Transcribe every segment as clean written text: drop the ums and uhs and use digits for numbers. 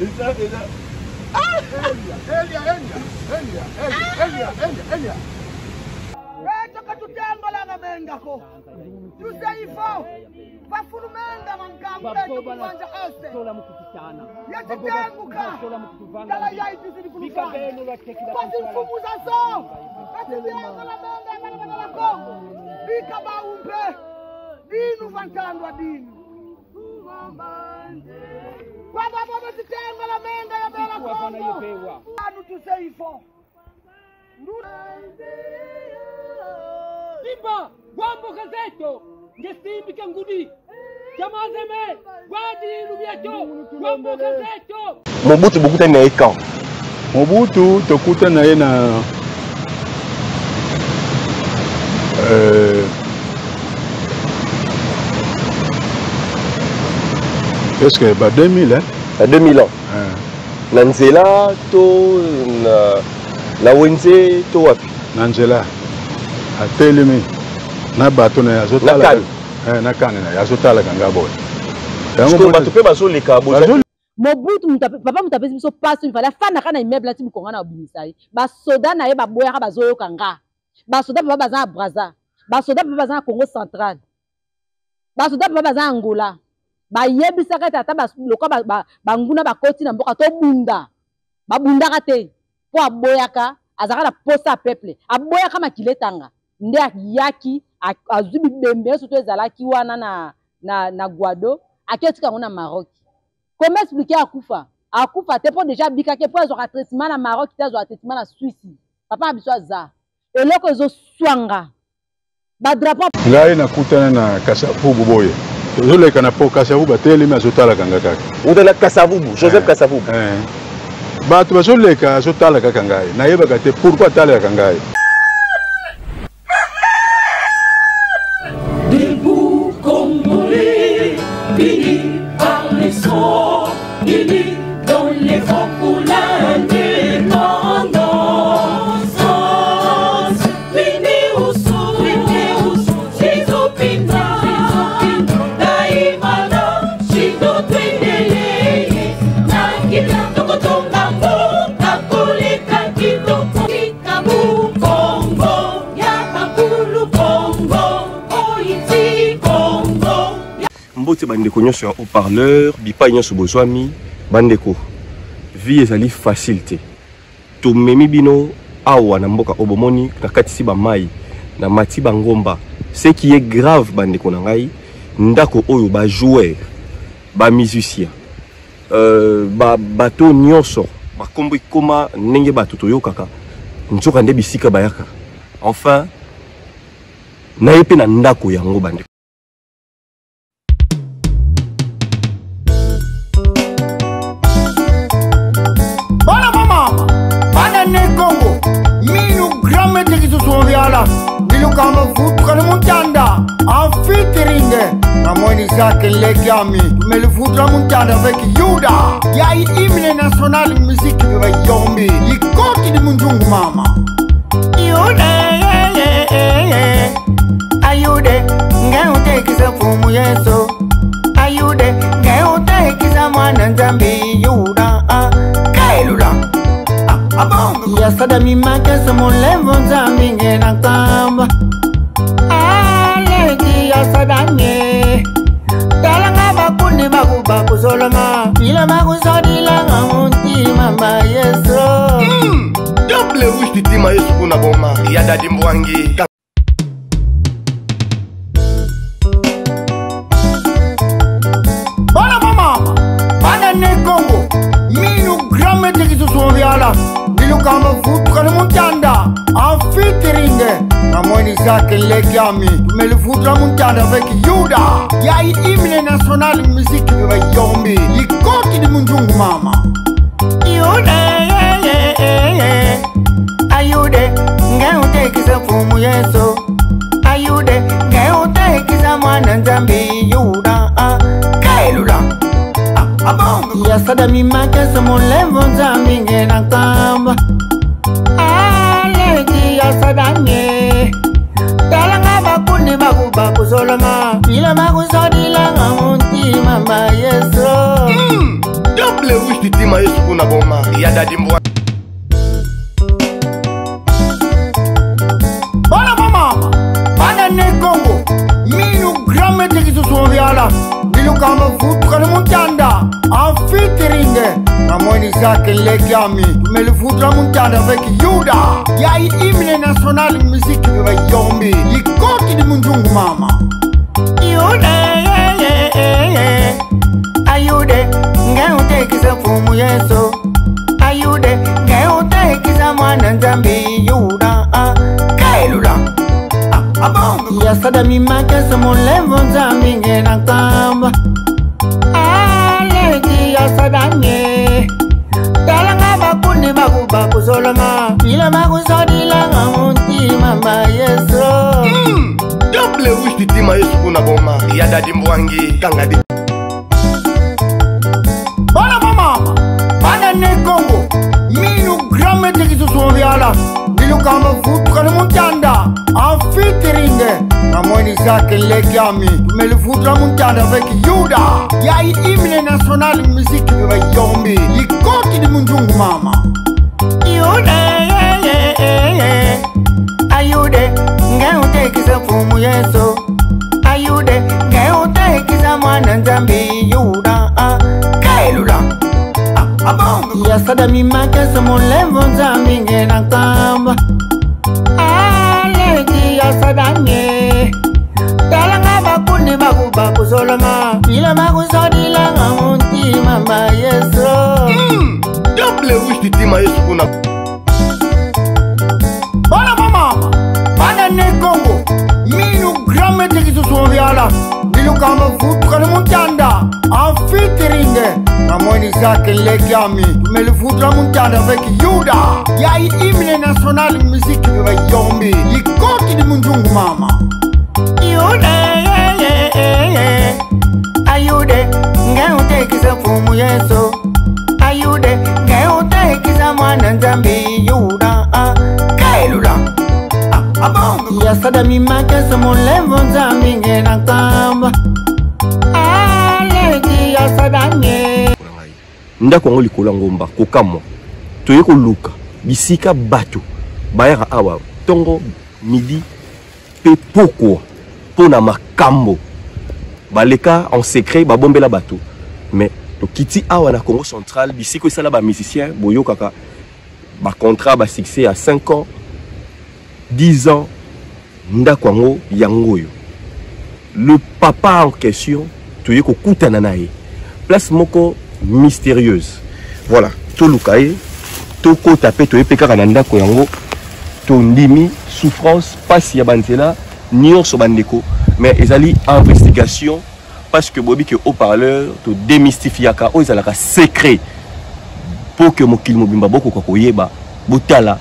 Eza eza. Elia, Elia, Elia, Elia, Elia, Elia, Elia. Toka mengako. Tuseifo. Bafulumenda mangambe tukuwanja este. Yatitenguka. Tala yaitisi kulufanya. Kwasi mfumuza so. Batitengola menga bana bana la Kongo. Bika baumpe. Dinu vantandwa dinu. Baba baba titengola menga ya bela Kongo. Anu tuseifo. Simba gwamboka zetu ngesimbika ngudi jamazeme gwadi lubyacho gwamboka zetu. Mobutu bokutani na ye quand? Mobutu tokutani na ye na est-ce que ba 2000 hein? Na 2000 ans. Na nzela to na wenze to wapi? Na nzela atelemi na bato na ye azotala Na kane. Na kane na ye azotalaka nga boye. Parce que bato mpe bazoleka boza- Bazoleka. Mobutu mutu papa mutu apesi biso pasi, il fallait afandaka na immeuble ati mokonga na obimisa ye. Basoda na ye baboyaka bazoyoka nga. Basoda papa baza na Brazza. Basoda papa baza na Congo central. Basoda papa baza na Angola. Bayebisaka ete ata lokwa banguna bakoti na mboka tobunda. Babundaka te po aboyaka, azalaka na posa ya peuple. Aboyaka makila etanga. Nde ayaki, azwi bibembe nyonso to ezalaki wana na Guado, ake otika yango na Maroc. Comment expliquer akufa? Akufa te po déjà abikaki, po azwaka traitement na Maroc te, azwaka traitement na Suisse. Papa na biso aza. Eloko ezoswanga. Ba drapeau. Ngai nakutana na Kasavubu boye. Tozoleka na po Kasavubu atelemi azotalaka nga kaka. Uta na Kasavubu, Joseph Kasavubu. Bato bazoleka azotala kaka ngai. Nayebaka te pourquoi atalaka ngai. Debout Congolais, unis par les sons, unis dans les rangs pour l'indépendance. Unis au son, unis au son, Chizopina, Daimana, Chido Twinele, Nakita Tokotonga, Kakoleka Kitoko, Kikabu, Congo, Yabakulu, Congo, Oiti, Congo. Mbote bandeko nyonso ya haut-parleur, bipai nyonso bozwami, bandeko, vie ezali facile te. Tomemi bino awa na mboka oyo bomoni, na kati si ba mai, na mati ba ngomba. Ce qui est grave bandeko na ngai, ndako oyo ba joueurs, ba musiciens, ba bato nyonso, ba kombo ekoma ndenge bato toyokaka, nzoka nde bisika bayaka. Enfin, naye pe na ndako yango bandeko. Bana mama, bana ne Congo, minu grand maître qui se souvient là, minu kama foutre le montanda, en featuring, na mwini zake legami, mais le foutre montanda avec Yuda, ya hymne national musique de Yombi, ikoti di munjungu mama. Yuda, yeah, yeah, yeah, yeah. Ayude, ngeutekisa mfumu Yesu. Ayude, ngeutekisa mwana Nzambi Yuda. Kaelula. Abongo. Yasada mimakesa mulembo Nzambi ngena kamba. Aleki yasada nye. Talanga bakundi bakuba kusoloma. Bila bakusodilanga muntima ma Yesu. Double rouge titima Yesu kuna boma. Ya Dadi Mbwangi. Bana mama, bana ne Congo, minu grand maître qui se souvient là, minu kama foutre le montanda, en featuring, na mwini zake legami, mais le foutre montanda avec Yuda, ya hymne national musique de Yombi, ikoti di munjungu mama. Yuda, yeah, yeah, yeah, yeah. Ayude, ngeutekisa mfumu Yesu. Ayude, ngeutekisa mwana Nzambi Yuda. Kaelula. Abongo. Yasada mimakesa mulembo Nzambi ngena kamba. Aleki yasada nye. Talanga bakundi bakuba kusoloma. Bila bakusodilanga muntima ma Yesu. Double rouge titima yesu kuna boma ya dadi mbwa. Bana mama, bana ne Congo, minu grand maître qui se souvient là, milukamba futuka ni muntanda, en featuring na mwini zake legami, tumelifuta muntanda avec Yuda, ya hymne national musique beba yombi, likoti di munjungu mama. Yuda, yeah, yeah, yeah. Ayude, ngeutekisa mfumu Yesu. Ayude, ngeutekisa mwana Nzambi Yuda. Kaelula. Yasada mimakesa mulembo Nzambi ngena kamba. Aleki yasada nye. Talanga bakundi bakuba kusolanga. Bila bakusodilanga muntima ma Yesu. Double rouge titima Yesu kuna boma ya dadi mbwangi kanga di. Bana mama, bana ne Congo, minu grand maître qui se souvient là, milukamba futuka ni muntanda, en featuring na mwini zake legami, tumelifuta muntanda avec Yuda, ya hymne national musique beba yombi, likoti di munjungu mama. Yuda, yeah, yeah, yeah. Ayude, ngeutekisa mfumu Yesu. Ayude, ngeutekisa mwana Nzambi Yuda. Kaelula. Yasada mimakesa mulembo Nzambi ngena kamba. Aleki yasada nye. Talanga bakundi bakuba kusolanga. Bila bakusodilanga muntima ma Yesu. Double rouge titima Yesu kuna. Bana mama, bana ne Congo, minu grand maître qui se souvient là, milukamba futuka ni muntanda, en featuring na mwini zake legami, tumelifuta muntanda avec Yuda, ya hymne national musique beba yombi, likoti di munjungu mama. Yuda, yeah, yeah, yeah. Ayude, ngeutekisa mfumu Yesu. Ayude, ngeutekisa mwana Nzambi Yuda. Kaelula. Yasada mimakesa mulembo Nzambi ngena kamba. Aleki yasada nye. Ndako yango likolo ya ngomba kokamwa. Toye koluka bisika bato bayaka awa tongo midi pe pokwa mpona makambo baleka en secret babombela bato. Mais tokiti awa na Congo central bisika esala ba musicien boyokaka ba contrat ba succès ya 5 ans 10 ans. Ndako yango yango oyo le papa en question toye kokutana na ye place moko mystérieuse. Voilà, toluka ye tokota pe toye pe kaka na ndako yango tondimi souffrance pasi ya banzela nyonso bandeko. Mais ezali investigation parce que bobi ke haut-parleur to démystifiaka oyo ezalaka secret pour que mokili mobimba bokoka koyeba botala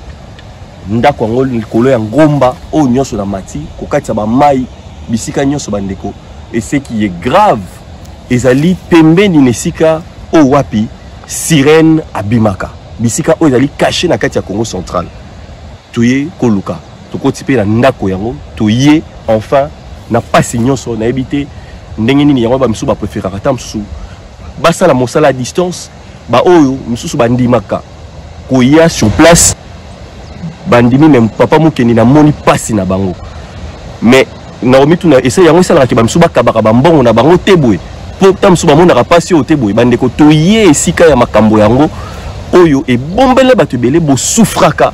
ndako yango likolo ya ngomba oyo nyonso na mati kokatisa ba mai bisika nyonso bandeko. Et ce qui est grave ezali pembeni na esika oyo wapi sirène abimaka bisika oyo ezali caché na kati ya Congo central. Toye koluka tokoti pe na ndako yango toye enfin na pasi nyonso nayebi te ndenge nini yango ba misusu ba préféraka ta misusu basala mosala à distance ba oyo misusu bandimaka koya sur place bandimi. Mais papa Mukendi na moni pasi na bango. Mais na omituna esa yango esalaka ke ba misusu bakabaka ba mbongo na bango te boye po ta misusu bamonaka pasi oyo te boye. Bandeko toye esika ya makambo yango oyo ebombele bato ebele bosufraka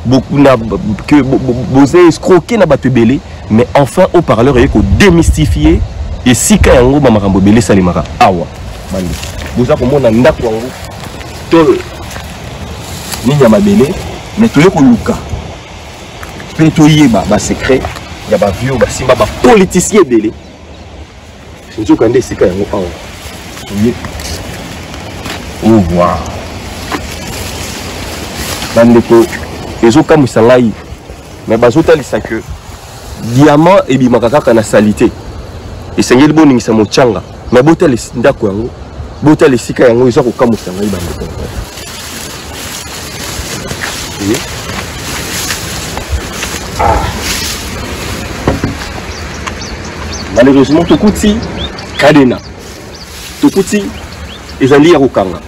boza escroquer na bato ebele. Mais enfin haut-parleur eye kodémystifier esika yango ba makambo ebele esalemaka awa. Bandeko boza komona ndako yango to nini ya mabele, mais toye koluka mpe toyeba ba secret ya ba vieux basimba ba politicien ebele. Nzoka nde esika yango awa toye. Oh, wow. Bandeko ezokamwisa ngai, mais bazotalisa que diamant ebimaka kaka na salité. Esengeli boningisa mochanga, mais botala ndako yango, botala esika yango eza kokamwisa ngai bandeko. Ah. Malheureusement tokuti kadena, tokuti Ezali ya kokanga.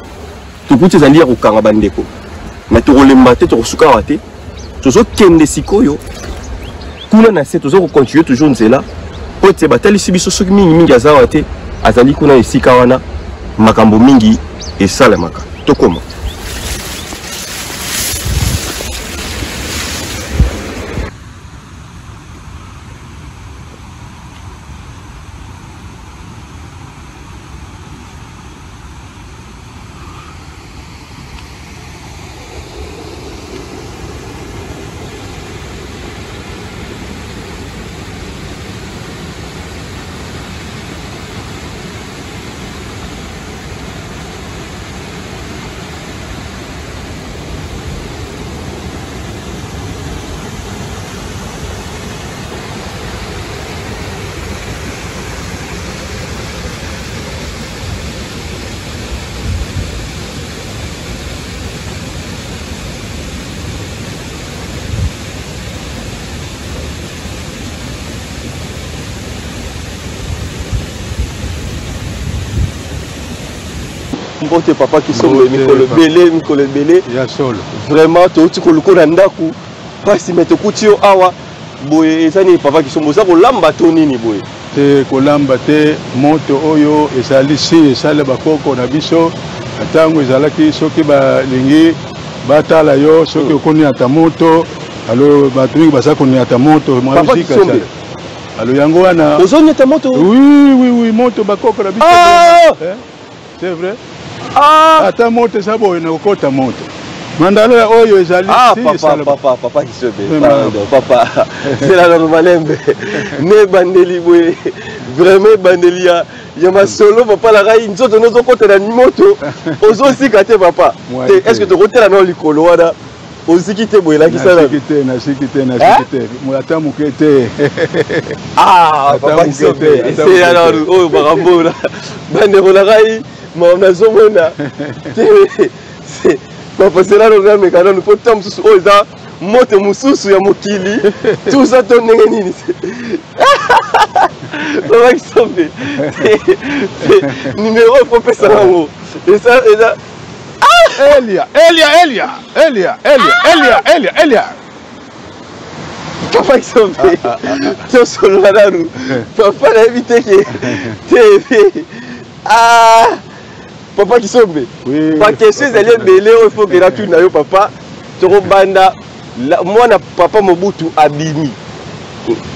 Tokuti ezali ya kokanga bandeko. Mais tokolemba te, tokosuka awa te. Tozokende sikoyo kuna na se, tozo kocontinue toujours nzela po ete batalisi biso soki mingi mingi aza awa te, azali kuna esika wana makambo mingi esalemaka. Tokoma. Mbote papa Kisombe, mikolo ebele, mikolo ebele. Ya solo. Vraiment touti koluka na ndako pasi mais tokuti yo awa boye eza nini papa Kisombe, oza kolamba to nini boye? Te kolamba te, moto oyo ezali si esale bakoko na biso na ntango ezalaki soki balingi batala yo soki okoniata moto alo bato mingi baza koniata moto Papa Kisombe. Alo yango wana ozoniata moto? Oui, oui, oui, moto bakoko na biso. Ah! Eh? C'est vrai? Ah! Ata moto eza boye na kokota moto. Mandala oyo ezali Ah, si papa, esala- papa, papa Kisombe, Vraiment. pardon, papa. C'est la norme malembe. Ne bandeli boye. Vraiment bandeli ya ya masolo papa la rai nzoto nozo kota na moto. Ozosika te papa. Mwa Te te. est-ce que tokotela na likolo wana? Oziki te boye lakisa na. Nasiki te, nasiki te, nasiki te. Ata moke te. Ah, Ata papa moke Kisombe, te, ata c'est moke alors te. oyo makambo na bandeko na ngai makambo nazomona te. Papa Selano ngai ameka nanu mpo ntango mosusu oyo eza moto mosusu ya mokili tout ça to ndenge nini. Papa Kisombe, numéro il faut pesa yango eza eza Elia, Elia, Elia, Elia, Elia, Elia, Elia, Elia. Papa Kisombe, tosolola nanu. Papa nayebi te ke te. Ah, Papa Kisombe, Oui. ba question ezali ebele oyo faut que natuna yo papa. Tokobanda mwana papa Mobutu abimi.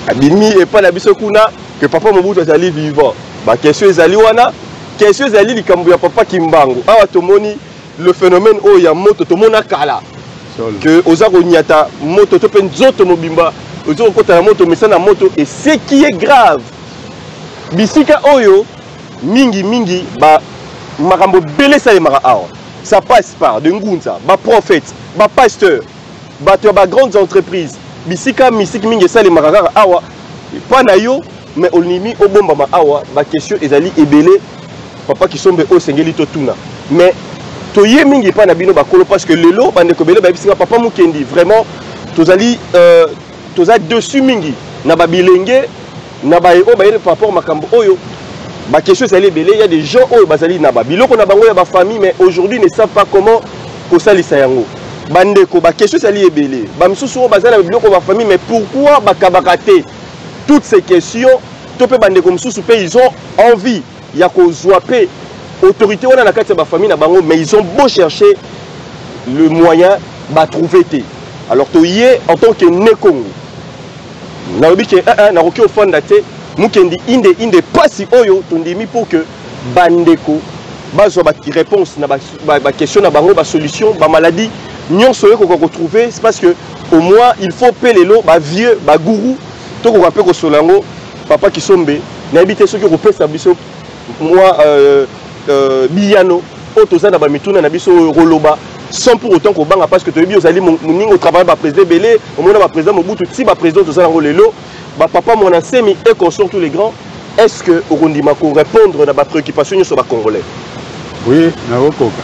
Abimi epai na biso kuna que papa Mobutu azali vivant. Ba question ezali wana, question ezali likambo ya papa Kimbangu. Awa tomoni le phénomène oyo ya moto tomona kala. Solo. Que oza konyata moto to pe nzoto mobimba, oza kokota na moto, mesa na moto, et ce qui est grave, bisika oyo mingi mingi ba makambo ebele esalemaka awa. Ça passe par de ngunza, ba prophètes, ba pasteurs, bato ya ba grandes entreprises, bisika mystique mingi esalemaka kaka awa pa na yo, mais olimi obombama awa, ba question ezali ebele. Papa Kisombe oyo esengeli totuna. Mais toye mingi pa na bino bakolo parce que lelo bandeko ebele bayebisi nga papa Mukendi vraiment tozali toza dessus mingi na ba bilenge na ba oyo bayeli par rapport makambo oyo ba question ezali ebele. Il y a des gens oyo bazali na ba biloko na bango ya ba famille mais aujourd'hui ne savent pas comment kosalisa yango. Bandeko ba question ezali ebele, ba misusu oyo bazali na biloko ba famille mais pourquoi bakabaka te? Toutes ces questions to pe bandeko misusu pe ils ont envie ya kozwa pe autorité wana na kati ya ba famille na bango mais ils ont beau chercher le moyen ba trouver te. Alors toye en tant que né Congo nalobi ke un, un, nakoki ofanda te Mukendi inde inde pasi oyo tondimi pour que bandeko bazwa ba réponse na ba question na bango, ba solution, ba maladie nyonso oyo koka kotrouver. C'est parce que au moins il faut pe lelo ba vieux ba gourou tokoka pe kosola yango. Papa Kisombe nayebi te soki okopesa biso mwa biyano oyo toza na ba mituna na biso oyo koloba sans pour autant kobanga parce que toyebi ozali moninga otravaille ba président ebele, omona ba président Mobutu ti ba président toza nango lelo ba papa Mwana Nsemi et consort tous les grands. Est-ce que okondima ko répondre na ba préoccupation nyonso ba congolais? Oui, nakokoka.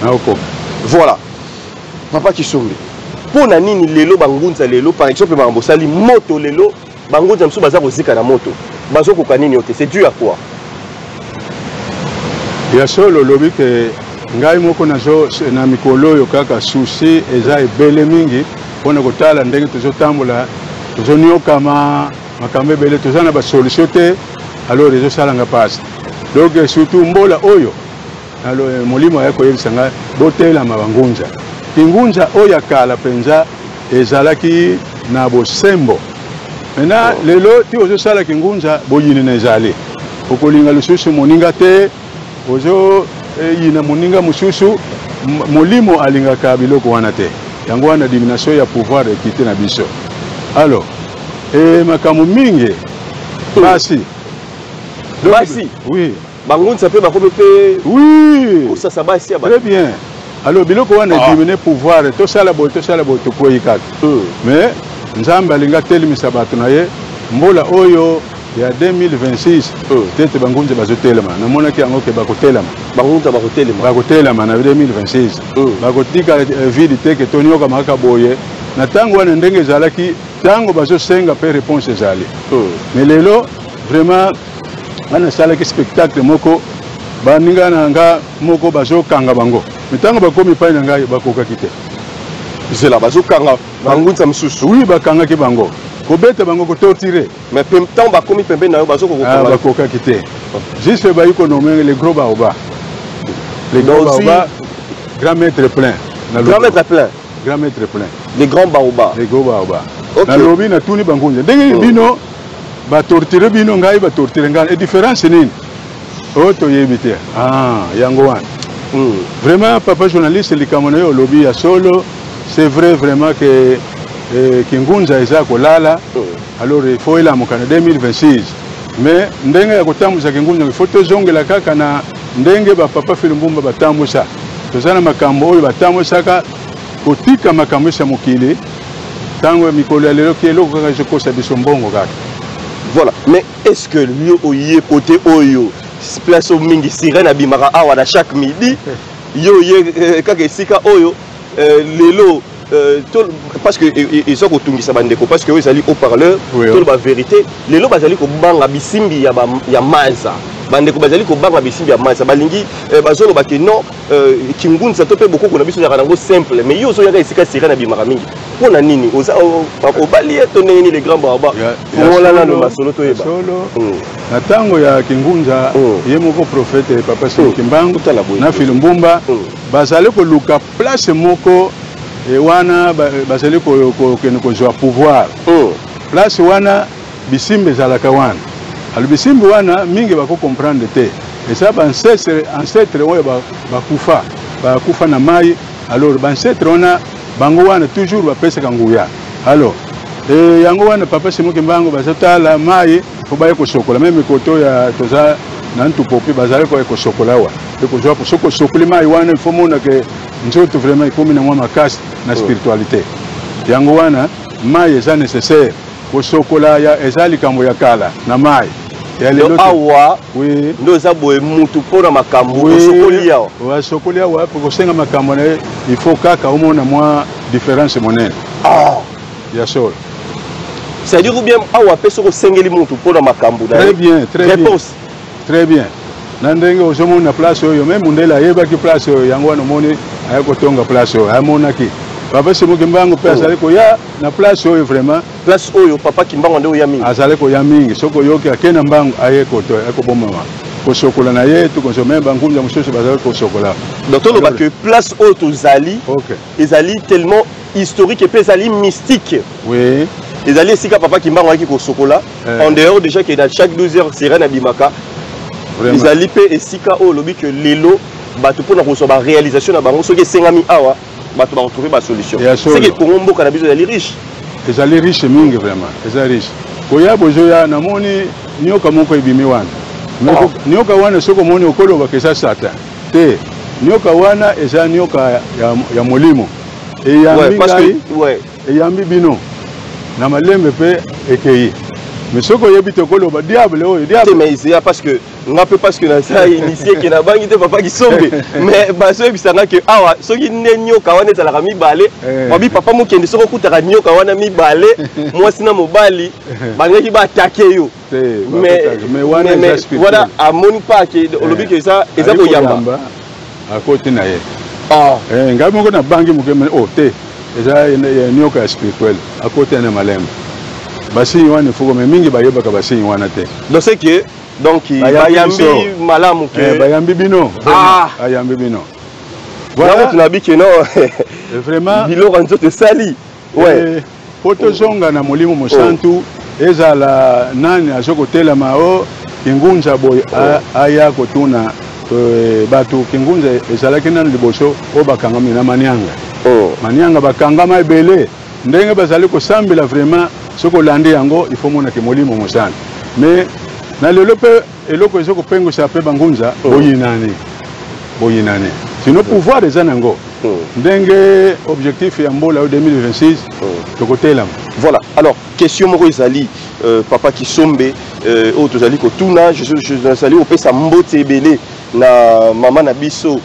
Nakokoka. Voilà. Papa Kisombe, pona nini lelo bangunza lelo par exemple makambo osali moto lelo bangunza mosusu baza kozika na moto bazokoka nini ote? C'est dû à quoi? Ya solo olobi ke ngai moko nazo na mikolo oyo kaka souci eza ebele mingi mpo na kotala ndenge tozotambola, tozoniokama makambo ebele, toza na basolution te, alors ezosala nga mpasi. Donc surtout mbola oyo alors molimo aya koyebisa ngai botelama bangunza. Kingunza oyo ya kala mpenza ezalaki na bosembo. Maintenant oh, lelo ti ozosala kingunza boyini na ezali, okolinga lisusu moninga te, ozoyina moninga mosusu. Molimo alingaka biloko wana te. Yango wana diminution ya pouvoir ekiti na biso. Alors e makambo mingi basi basi oui, bangunza mpe bakomi mpe oui kosasa basi ya très bien. Alors biloko wana edimine pouvoir, tosala boye, tosala boye, tokwei kaka. Mais Nzambe alingi atelemisa bato na ye mbola oyo ya 2026 tete bangunza bazotelema. Namonaki yango ke bakotelema. Bangunza bakotelema. Bakotelema na 2026. Bakotika vide te ke toniokama kaka boye. Na ntango wana ndenge ezalaki, ntango bazosenga mpe réponse ezali. Mais lelo vraiment nga nasalaki spectacle moko, baninga na nga moko bazokanga bango, mais ntango bakomi epai na ngai bakokaki te. Zela, bazokanga bangunza mosusu? Oui, bakangaki bango, kobeta bango, kotortire. Mais ntango bakomi pembeni na yo bazokokokanga? Bakokaki te. Juste bayi konome le gros baoba, le gros baoba, grand maître plein. Grand maître plein. Grand maître plein. Le grand baoba. Le gros baoba. Nalobi, natuni bangunza ndenge bino batortire bino, ngai batortire ngai, e différence nini oyo toyebi te? Ah, yango wana vraiment papa journaliste, likambo na yo olobi ya solo, c'est vrai vraiment que kingunza eza kolala. Alors il faut elamuka na 2026. Mais ndenge ya kotambusa kingunza, il faut tozongela kaka na ndenge bapapa Filumbumba batambusa. Toza na makambo oyo batambusaka, kotika makambo esa mokili. Ntango mikolo ya lelo ki eloko kaka ezokosa biso mbongo kaka. Voilà, mais est ce que yo oye côté oyo place oyo mingi sirène abimaka awa na chaque midi, yo oye kaka esika oyo lelo parce que eza kotungisa bandeko, parce que oyo ezali haut-parleur, toloba vérité, lelo bazali kobanga bisimbi ya maza. Bandeko bazali kobanga bisimbi ya maza, balingi bazoloba ke non, kingunza to mpe bokoko na biso ezalaka nango simple. Mais yo ozoyaka esika sirène abimaka mingi, mpo na nini? Oza obali ye to ndenge nini? Le grand baoba, fongola nano masolo toyeba. Solo na ntango ya kingunza, ye moko prophète papa Simon Kimbangu na Filumbumba bazali koluka place moko wana bazali kokende kozwa pouvoir. Place wana bisimbi ezalaka wana. Alors bisimbi wana mingi bakocomprendre te, eza baancêtre, ancêtre oyo bakufa, bakufa na mai. Alors baancêtre wana, bango wana toujours bapesaka nguya. Alors yango wana papa Simon Kimbangu bazotala mai mpo baye kosokola. Même koto ya toza na Ntupopi, bazali koye kosokola awa mpe kozwa. Soki osokoli mai wana, il faut mona ke nzoto vraiment ekomi na mwa makasi na spiritualité. Yango wana mai eza nécessaire kosokola ya, eza likambo ya kala na mai ya lelo. Awa nde oza boye mutu mpona makambo, osokoli awa? Osokoli awa po kosenga makambo na ye, il faut kaka omona mwa différence monene ya solo. C'est-à-dire ou bien awa mpe soki osengeli mutu mpona makambo na Très bien, très bien. Réponse. Très bien. Na ndenge ozomona place oyo, même mundele ayebaki place oyo. Yango wana omoni aye kotonga place oyo. Amonaki papa Simon Kimbangu mpe azali koya na place oyo vraiment. Place oyo papa Kimbangu nde oya mingi? Azali koya mingi. Soki oyoki ake na mbangu, aye koto akobomama kosokola na ye to koso. Même bangunza mosusu bazali kosokola. Donc toloba que place oyo tozali ezali tellement historique epe ezali mystique. Ezali esika papa Kimbangu ayaki kosokola. En dehors déjà ke na chaque 12 heures sirène abimaka, ezali mpe esika oyo olobi ke lelo bato mpona kozwa baréalisation na bango, soki esengami awa, bato baretrouve basolution. Seke Kongo mboka na biso ezali riche. Ezali riche mingi vraiment, eza riche. Koya bozoya, namoni nioka moko ebimi wana. Nioka wana soki omoni, okolobaka eza satan te. Nioka wana eza nioka ya molimo eyambi ngai, eyambi bino na malembe mpe ekei. Mais soki oyebi te, okoloba diable oyo diable. Te, mais ezeya parce que nga mpe, parce que naza initié ke nabangi te, papa Kisombe. Mais bazoyebisa nga ke awa soki nde nyoka wana ezalaka mibale, babi papa Mokende, soki okutaka nyoka wana mibale, mwasi na mobali, balingaki baattaquer yo. Mais wana eza spirituel. Wana amoni pa ke olobi ke eza koyamba. Akoti na ye. Ngai moko nabangi moke, o te, eza nyoka ya spirituel. Akoti na malembe. Basinyi wana efuko, me mingi bayebaka basinyi wana te. Donc c'est que donc bayambi malamu ke bayambi bino. Bayambi bino. Voilà, tunabi ke non. Vraiment. Biloko ya nzoto esali, ouais. Po tozonga na molimo mosantu, ezala nani azo kotelama o kingunza boye, aya kotuna bato. Kingunza ezalaki nano liboso oyo bakangami na manianga. Manianga bakangama ebele ndenge bazali kosambela. Vraiment, soki olandi yango, il faut monake molimo mosantu. Mais na lelo mpe eloko eza kopengwisa mpe bangunza, boyinani, boyinani. Sinon pouvoir eza nango. Ndenge objectif ya mbola oyo 2026, tokotelama. Voilà. Alors, question moko ezali, papa Kisombe, oyo tozali kotuna, nazali kopesa mbote ebele na mama na biso,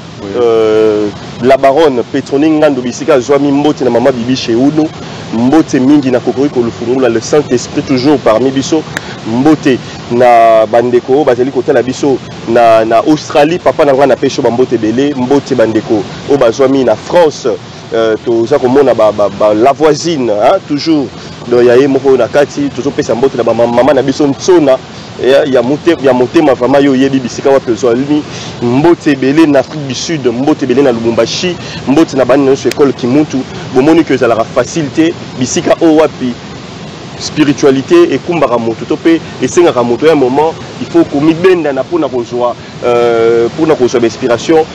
la baronne Petroni Ngando, bisika azwami. Mbote na mama Bibi Cheuno, mbote mingi na Kokori Kolufungula, le Saint Esprit toujours parmi biso. Mbote na bandeko oyo bazali kotala biso na Australie. Papa na ngai, napesi yo bambote ebele. Mbote bandeko oyo bazwami na France. Toza komona ba la voisine, hein, toujours donc ya ye moko na kati. Tozopesa mbote na bamama na biso Ntsona ya motema. Vraiment, yo oyebi bisika wapi ozwami. Mbote ebele na Afrique du Sud, mbote ebele na Lubumbashi, mbote na bani nyonso ekole Kimuntu. Bomoni ke ezalaka facile te bisika oyo wapi spiritualité ekumbaka moto to mpe esengaka moto ya moment, il faut komibendana mpona kozwa bainspiration,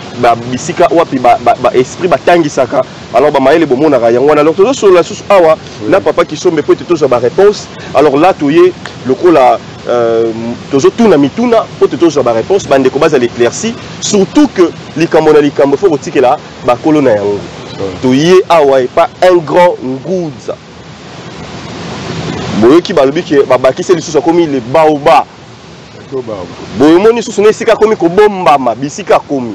bisika wapi baesprit batangisaka. Alors bamayele bomonaka yango wana. Alors tozosolola susu awa na papa Kisombe po ete tozwa baréponse. Alors là, toye lokola tozotuna mituna po ete tozwa baréponse, bandeko bazala éclairci, surtout que likambo na likambo faut kotikela bakolo na yango. Toye awa epa un grand ngunza. Boyoki balobi ke babakisi lisusu, akomi le baoba. Boye omoni lisusu na esika akomi kobombama, bisika akomi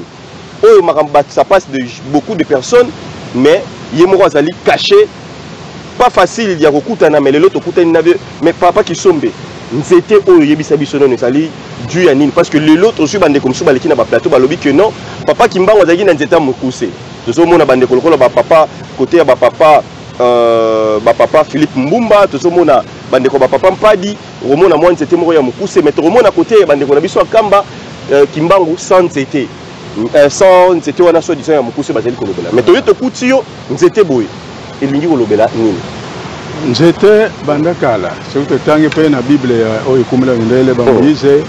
oyo makambo, ça passe de beaucoup de personnes, mais ye moko azali caché, pas facile ya kokutana. Mais lelo tokutani na mais papa Kisombe, nzete oyo oyebisa biso nano ezali dû ya nini? Parce que lelo tozwi bandeko mosusu baleki na baplateau, balobi ke non, papa Kimbangu azalaki na nzete ya mokuse. Tozomona bandeko lokola bapapa kote ya bapapa, bapapa Philippe Mbumba, tozomona bandeko bapapa Mpadi, okomona mwa nzete moko ya mokuse. Mais tokomona kote ya bandeko na biso ya Kamba, Kimbangu sans nzete, sans nzete wana soi disant ya mokuse bazali kolobela. Mais toye tokuti yo nzete boye, elingi kolobela nini? Nzete banda kala, soki totangi mpe na Bible oyo ekumela mindele, bamoïse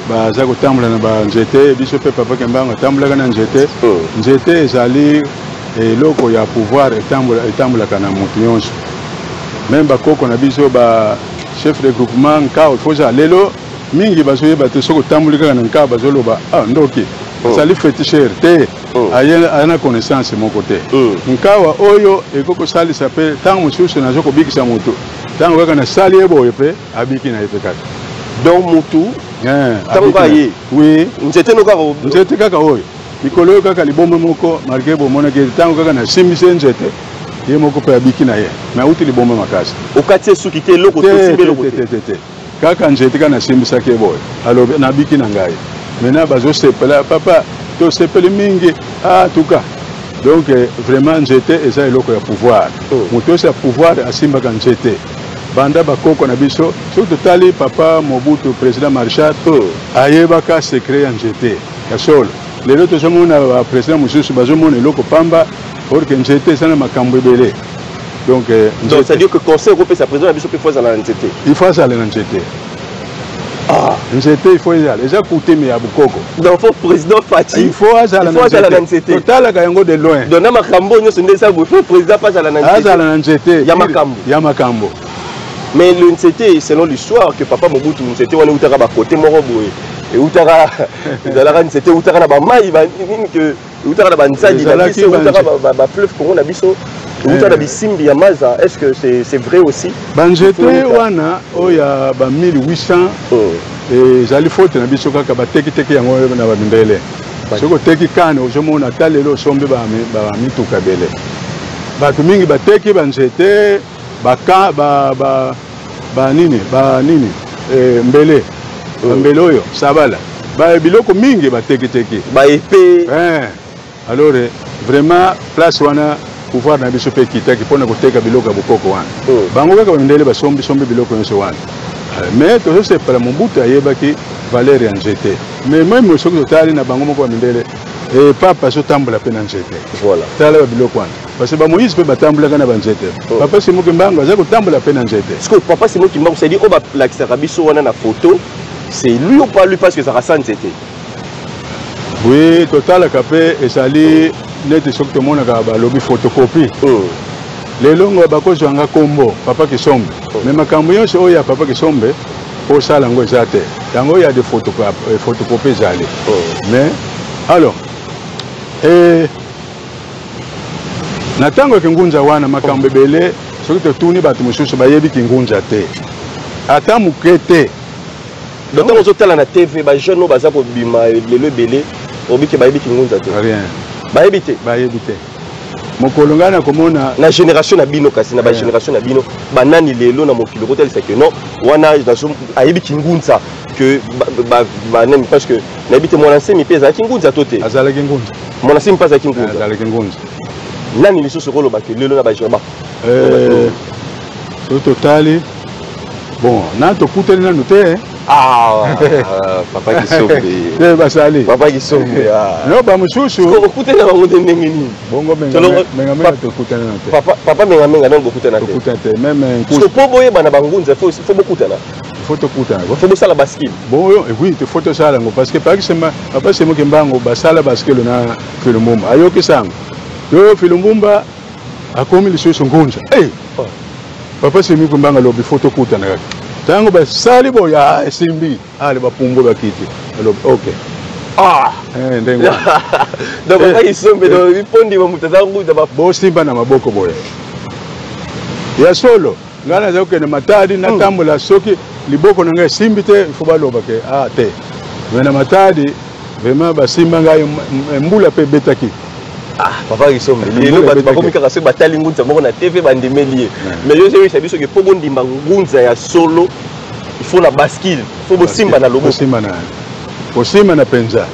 baza kotambola na banzete. Biso mpe papa Kimbangu atambolaka na nzete. Nzete ezali eloko ya pouvoir, etambolaka na motu nyonso, même bakoko na biso, ba chef de groupement nkao. Foza lelo mingi bazoyeba te. Soki otamboli kaka na nkao, bazoloba: "Ah, ndoki." Ezali féticheur te, aye na connaissance moko te. Nkawa oyo ekoki kosalisa mpe ntango mosusu naza kobikisa motu, ntango kaka nasali ye boye mpe abiki na ye mpe kaka. Donc motu ntango kaka ye oui. Nzete no kaka. Nzete kaka oyo likolo oyo kaka libombe moko, malgré bomonaki, ntango kaka nasimbisi ye nzete, ye moko mpe abiki na ye. Mais auti libombe makasi. Okati ye suki te, eloko te, osimbi eloko te? Te, te, kaka nzete kaka nasimbisaki ye boye, alobi: "Nabiki na ngai." Maintenant bazosepela: "Papa, tosepeli mingi." Ah, en tout cas, donc vraiment nzete eza eloko ya pouvoir. Moto nyonso ya pouvoir asimbaka nzete banda bakoko na biso. Soki totali papa Mobutu, président Maréchal, ayebaka secret ya nzete ya solo. Lelo tozomona baprésident mosusu bazomona eloko pamba, or que nzete eza na makambo ebele. Donc donc c'est à dire que conseil okopesa président na biso mpe, faut azala na nzete? Il faut azala na nzete. Nzete il faut ezala, eza coutume ya bokoko. Donc faut président Fatshi il faut azala na nzete. Totalaka yango de loin. Donc na makambo nyonso nde eza boye, faut président mpe azala na nzete. Azala na nzete. Ya makambo. Ya makambo. Mais le nzete, selon l'histoire, que papa Mobutu, nzete wana eutaka bakote moko boye, eutaka, ezalaka nzete eutaka na bamai nini, ke eutaka na banzadi na biso, eutaka bafleuve Congo na biso. Euta na bisimbi ya maza, est ce que c'est vrai aussi? Banzete wana oyo ya ba 1800 ezali faute na biso kaka, batekiteki yango na bamindele. Soki oteki kane, ozomona ata lelo osombi bamituka ebele. Bato mingi bateki banzete, baka ba ba banini banini, mbele, bambele oyo sabala, ba biloko mingi batekiteki. Baepe. Alors vraiment place wana pouvoir na biso mpe ekitaki mpona koteka biloko ya bokoko wana. Bango kaka bamindele basombisombi biloko nyonso wana. Mais tozosepela, Mobutu ayebaki valeur ya nzete. Mais même soki totali na bango moko bamindele, papa azotambola mpe na nzete. Tala babiloko wana, parce que bamoïse mpe batambolaka na banzete. Papa Simo Kimbangu aza kotambola mpe na nzete. Parce que papa Simo Kimbangu, c'est-à-dire oyo balakisaka biso wana na photo, c'est lui ou pas lui? Parce que ezalaka sa nzete. Oui, totalaka mpe ezali neti soki tomonaka balobi photocopie. Lelo ngo bakozwanga nkombo papa Kisombe, mais makambo nyonso oyo ya papa Kisombe osala yango eza te. Yango ya de photocopie ezali. Mais alors na ntango ya kingunza wana, makambo ebele soki totuni bato mosusu bayebi kingunza te, ata moke te. Donc ntango ozotala na TV, bajeune oyo baza kobima lelo ebele, obike bayebi kingunza te? Rien. Bayebi te? Bayebi te. Mokolo ngai nakomona na génération na bino, kasi na bagénération na bino, banani lelo na mokili okotalisa ke non, wana ayebi kingunza que banani? Parce que nayebi te, mwana nsemi mpe ezalaki ngunza to te? Azalaki ngunza. Mwana nsemi mpe azalaki ngunza? Azalaki ngunza. Nani lisusu okoloba ke lelo na bagénération? So totali, bon, na tokutani nanu te. Ah, papa Kisombe. Te, basali. Papa Kisombe. No, bamosusu. Okutani na bango te ndenge nini? Bongo Mengamenga tokutani na te. Papa Mengamenga nano bokutana te? Tokutana te même. Mpo boyebana bangunza, faut bokutana. Faut tokutana. Faut bosala baskile. Bon, oui, faut tosala yango, parce que papa Semo Kimbangu basala baskile na Filumbumba. Ayokisa yango yo Filumbumba akomi lisusu ngunza. Hey! Papa Semi Kimbangu alobi faut tokutana kaka. Ntango basali boye, esimbi, ale bapumbwe bakiti, alobi ok. Ndenge Donc papa Kisombe, donc mpo ndima moto aza ngunza, bosimba na maboko boye. Ya solo, ngai naza kokende Matadi, natambola, soki liboko na ngai esimbi te, ifo baloba ke ah te. Me na Matadi vraiment basimba ngai, mbula mpe ebetaki. Ah, papa Kisombe, lelo bato bakomi kaka soki batali ngunza moko na TV, bandimeli ye. Mais yo ozoyebisa biso ke mpo bondima ngunza ya solo, il faut na bascule, faut bosimba na loboko. Kosimba na mpenza,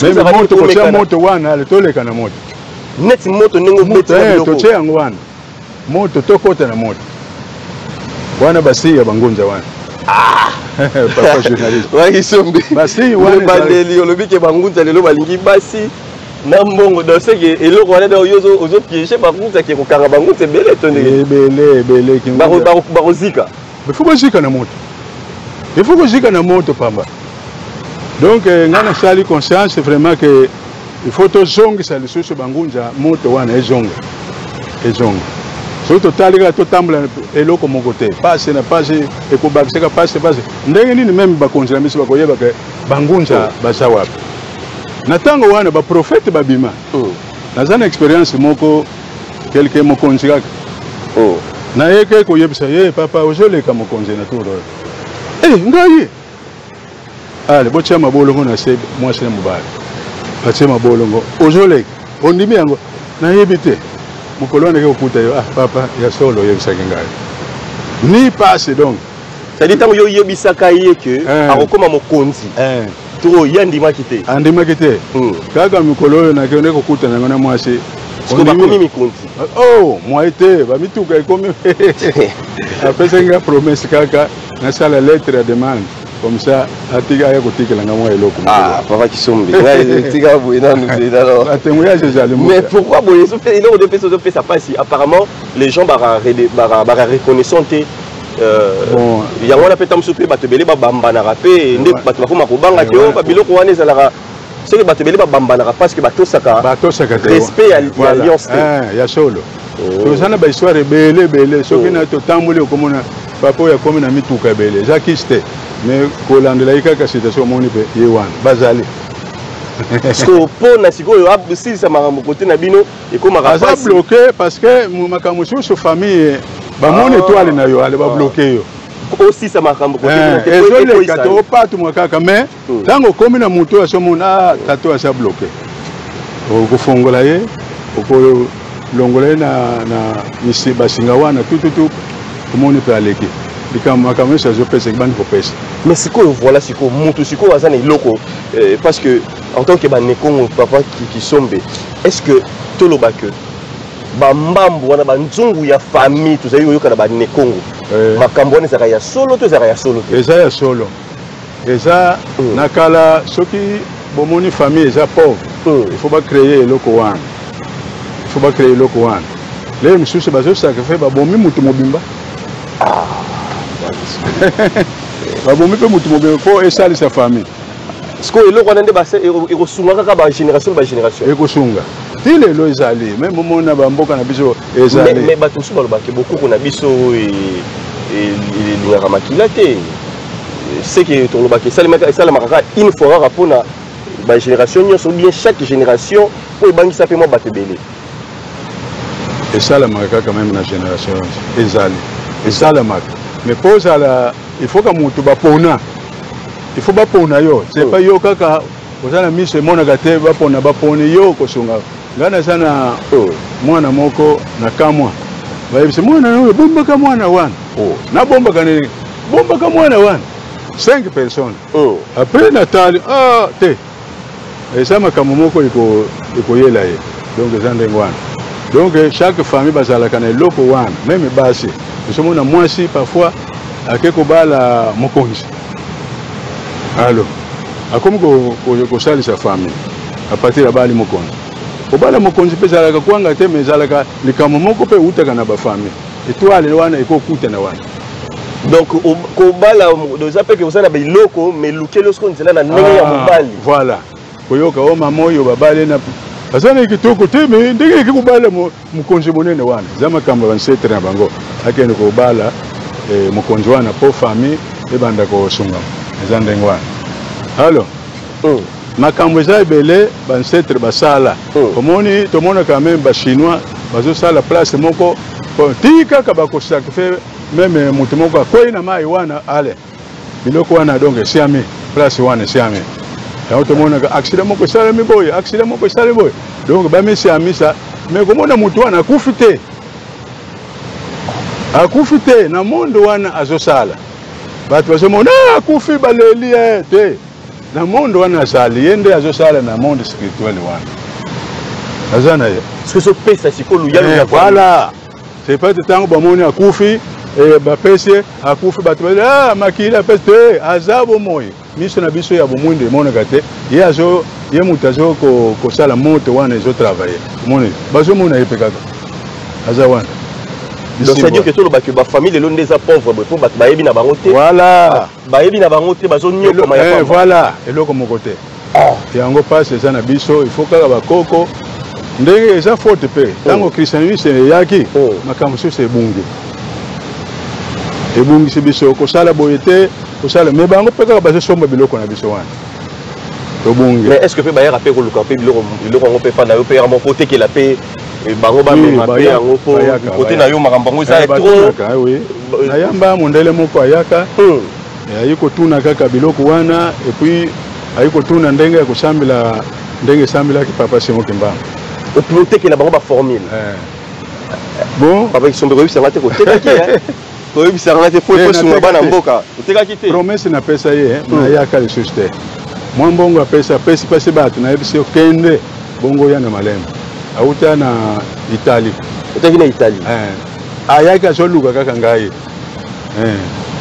même moto, kotia moto wana, ale toleka na moto. Neti moto ndenge obeti? Totie yango wana moto, tokota na moto wana, basi ya bangunza wana. Papa journaliste. Wakisombe. Basi wana. Bandeli olobi ke bangunza lelo balingi basi na mbongo. Donc c'est que eloko wana, donc yo ozopiéger bangunza ke kokanga bangunza ebele to ndenge? Ebele, ebele. Bakozika. Il faut kozika na moto, il faut kozika na moto pamba. Donc ngai nasali conscience vraiment ke il faut tozongisa lisusu bangunza, moto wana ezonga, ezonga. Soki totali kaka totambola eloko moko te, pasi na pasi ekobakisaka pasi pasi. Ndenge nini même bakonzi na biso bakoyeba ke bangunza baza wapi? Na ntango wana baprofete babima. Naza na expérience moko, quelque mokonzi kaka nayeke koyebisa ye: "Papa, ozoleka mokonzi na tour oyo." E ngai ale botia mabolongo na se, mwasi na mobali batie mabolongo, ozoleka. Ondimi yango? Nayebi te. Mokolo wana eke kokuta yo: "Ah papa, ya solo oyebisaki ngai ni pasi." Donc c'est-à-dire ntango yo oyebisaka ye ke akokóma mokonzi to ye andimaki te? Andimaki te. Kaka mikolo oyo nakende kokutana yango na mwasi. Bakomi mikonzi. Oh, mwai te, bamituka ekomi. Apesaki nga promesse kaka nasala lettre ya demande, comme ça atika aya kotikela nga mwa eloko. Ah, papa Kisombe, ngai tika boye nanu te nano. Batémoignage ezali. Mais pourquoi boye? Eloko nde epesa, ozopesa mpasi. Apparemment les gens baka reconnaissant te. Bon. Yango wana mpe ta mosusu mpe bato ebele babambanaka mpe nde bato bakoma kobanga te. Oyo babiloko wana ezalaka soki bato ebele babambanaka parce que batosaka. Batosaka te. Respect ya alliance te. Ya solo, toza na bahistoire ebele ebele. Soki na totamboli, okomona papa oyo akomi na mituka ebele, eza kisi te, mais kolandela ye kaka situation, omoni mpe ye wana bazali. Sikoyo mpona sikoyo asilisa makambo kote na bino ekomaka aza bloqué parce que makambo mosusu famille bamoni étoile na yo ale babloqué yo. Osisa makambo kote ezoleka te, opatumwa kaka. Mais ntango okomi na moto oyo azomona tata oyo aza bloqué, okofongola ye, okolongola ye na basinga wana tututu, omoni mpe aleki likambo, makambo nyonso azopesa bandi kopesa. Mais sikoyo, voilà, sikoyo moto sikoyo aza na eloko, parce que en tant que banekongo, papa Kisombe, est ce que toloba que bambambu wana, banzungu ya famille tozali koyoka na banekongo, makambo wana ezalaka ya solo to ezalaka ya solo te? Eza ya solo, eza na kala. Soki bomoni famille eza pauvre, il faut bacréer eloko wana, il faut bacréer eloko wana. Lelo mosusu bazosacrifier, babomi motu mobimba, babomi mpe motu mobimba mpo esalisa famille. Sikoyo eloko wana nde ekosunga kaka bagénération na bagénération? Ekosunga ti lelo, ezali même omona bamboka na biso ezali. Mais bato mosusu balobaki bokoko na biso elingaka makila te. Ce que tolobaki esalemaka kaka une fois kaka mpona bagénération nyonso, ou bien chaque génération, mpo ebangisa mpe mwa bato ebele? Esalemaka kaka même na génération nyonso, ezali, esalemaka. Mais mpo ozala, il faut ka motu bapona, il faut bapona yo. C'est pas yo kaka oza na miso emonaka te, bapona, baponi yo kosunga. Ngai naza na mwana moko na kamwa, bayebisi mwana oyo, bombaka mwana wana. Nabombaka nini? Bombaka mwana wana, cinq personnes. Après natali, ah te, eza makambo moko ekoyela ye. Donc eza ndenge wana. Donc chaque famille bazalaka na eloko wana. Même basi, ozomona mwasi parfois ake kobala mokonzi, alo akomi kosalisa famille à partir ya bali mokonzi. Kobala mokonzi mpe ezalaka kwanga te, mais ezalaka likambo moko mpe eutaka na bafamille, étoile wana ekokutana wana. Donc kobala eza mpe ke oza na biloko, mais lukeli osiko nzela na ndenge ya mobali. Voilà, koyoka o mama oyo babale na aza na kitoko te, mais ndenge eki kobala mokonzi monene wana, eza makambo ya baancêtres na bango. Akende kobala mokonzi wana mpo famille ebanda kosungama, eza ndenge wana. Alors makambo eza ebele baancêtres basala. Omoni, tomonaka même bachinois bazosala place moko ti kaka bakosacrifier même moto moko akwei na mai wana, ale biloko wana, donc esiami place wana, esiami yango. Tomonaka accident moko esalemi boye, accident moko esalemi boye, donc bamisiamisa. Mais komona motu wana akufi te, akufi te na monde wana azosala. Bato bazomona akufi, baleli ye te. Na monde wana azali, ye nde azosala na monde spirituel wana, aza na ye. Soki ozopesa sikoyo luyalo. Voilà, c'est pas ntango bamoni akufi, bapesi ye akufi, bato bali ah, makili apesi te, aza bomoi. Miso na biso ya bomwindo emonaka te. Ye azo, ye moto azo kosala moto wana, ezotravailler, omoni, bazomona ye mpe kaka aza wana. Donc c'est à dire que tolobaki bafamille lelo nde eza pauvre boye mpo bato bayebi na bango te. Voilà. Bayebi na bango te, bazonyokoma ya Voilà, eloko moko te. Yango mpasi eza na biso. Il faut kaka bakoko ndenge eza faute mpe ntango christianisme eyaki, makambo mosusu ebungi, ebungisi biso. Kosala boye te, kosala, mais bango mpe kaka bazosomba biloko na biso wana, tobungi. Mais est ce que mpe bayaka mpe koluka mpe biloko, biloko yango mpe fa na yo mpe yango mpo otekela mpe bango, bamema mpe yango mpo kote na yo makambo yango eza trop? Nayamba mondele moko ayaka, ayi kotuna kaka biloko wana, et puis ayi kotuna ndenge ya kosambela, ndenge esambelaki papa Simon Kimbangu. Otekela bango baformule? Bon. Papa Kisombe, koyebisanga te kotekaki, koyebisanga te po esunga bana mboka, otekaki te? Promesse napesa ye, nayaka lisusu te. Mwa mbongo apesa, apesi mpasi bato, nayebisi yo kende bongo ya na malembe. Auta na Italie. Otaki na Italie? Ayaki azoluka kaka ngai,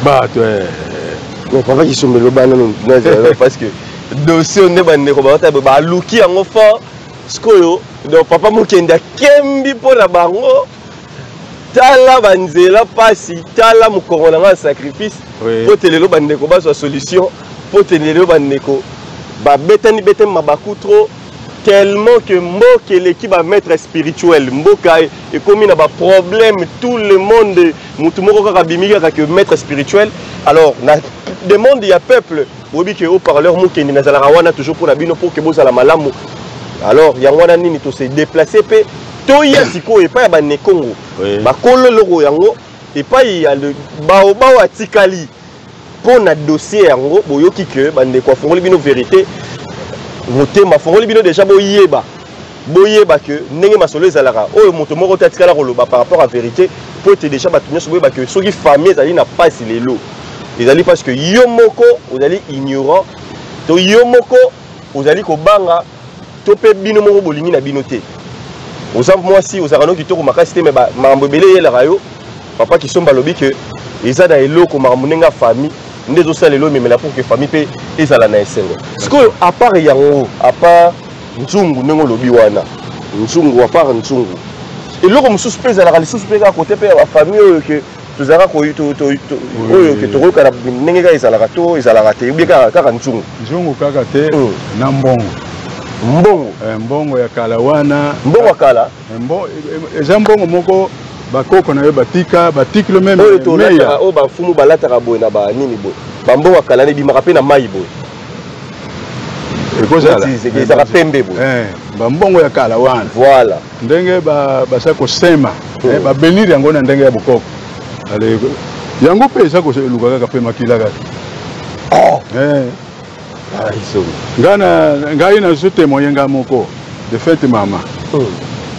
bato. Papa Kisombe, loba nano, parce que dossier nde bandeko bauta baluki yango fort sikoyo. Donc papa Mokende akembi mpo na bango. Tala banzela pasi, tala mokongo na ngai ya sacrifice po te lelo bandeko bazwa solution, po te lelo bandeko babetani betani mabaku trop. Tellement que mboka eleki ba maître spirituel, mboka ekomi na ba problème, tout le monde mutu moko kaka abimi kaka que maître spirituel. Alors na demande ya peuple, boyebi que haut-parleur Mukendi nazalaka wana toujours mpona bino pour que bozala malamu. Alors yango wana nini to se déplacer mpe toya sikoyo epai ya banekongo, bakolo eloko yango epai ya baobao atikali mpo na dossier yango. Boyoki ke bandeko afongoli bino vérité motema, afongoli bino déjà, boyeba boyeba ke ndenge masolo ezalaka, oyo moto moko te atikala koloba par rapport à vérité, po ete déjà bato nyonso boyeba ke soki famille ezali na pasi lelo, ezali parce que yo moko ozali ignorant, to yo moko ozali kobanga, to mpe bino moko bolingi na bino te. Oza mwasi, ozalaka no kitoko makasi te, me makambo ebele eyelaka yo. Papa Kisomba alobi ke eza na eloko, makambo ndenge ya famille nde ezosala elo ememela pour que famille mpe ezala na esengo. Sikoyo à part yango, à part nzungu ndenge olobi wana, nzungu, à part nzungu, eloko mosusu mpe ezalaka lisusu mpe kaka kote mpe ya bafamille oyo ke tozalaka oyo ke tokoyoka na ndenge kaka ezalaka to ezalaka te, obie kaka nzungu? Nzungu kaka te, na mbongo. Mbongo. Mbongo ya kala wana. Mbongo ya kala. Eza mbongo moko bakoko na yo batika, batikilo meme. Oyo tolataka, oyo bafumu balataka boye na banini boye, bambongo ya kala ebimaka mpe na mai boye. Ekozala. Ezalaka pembe boye. Bambongo ya kala wana. Voilà. Ndenge baza kosema, babenir yango na ndenge ya bokoko. Ale yango mpe eza koluka kaka mpe makila kaka. Ngai nazo témoigner ngai moko de fait, mama.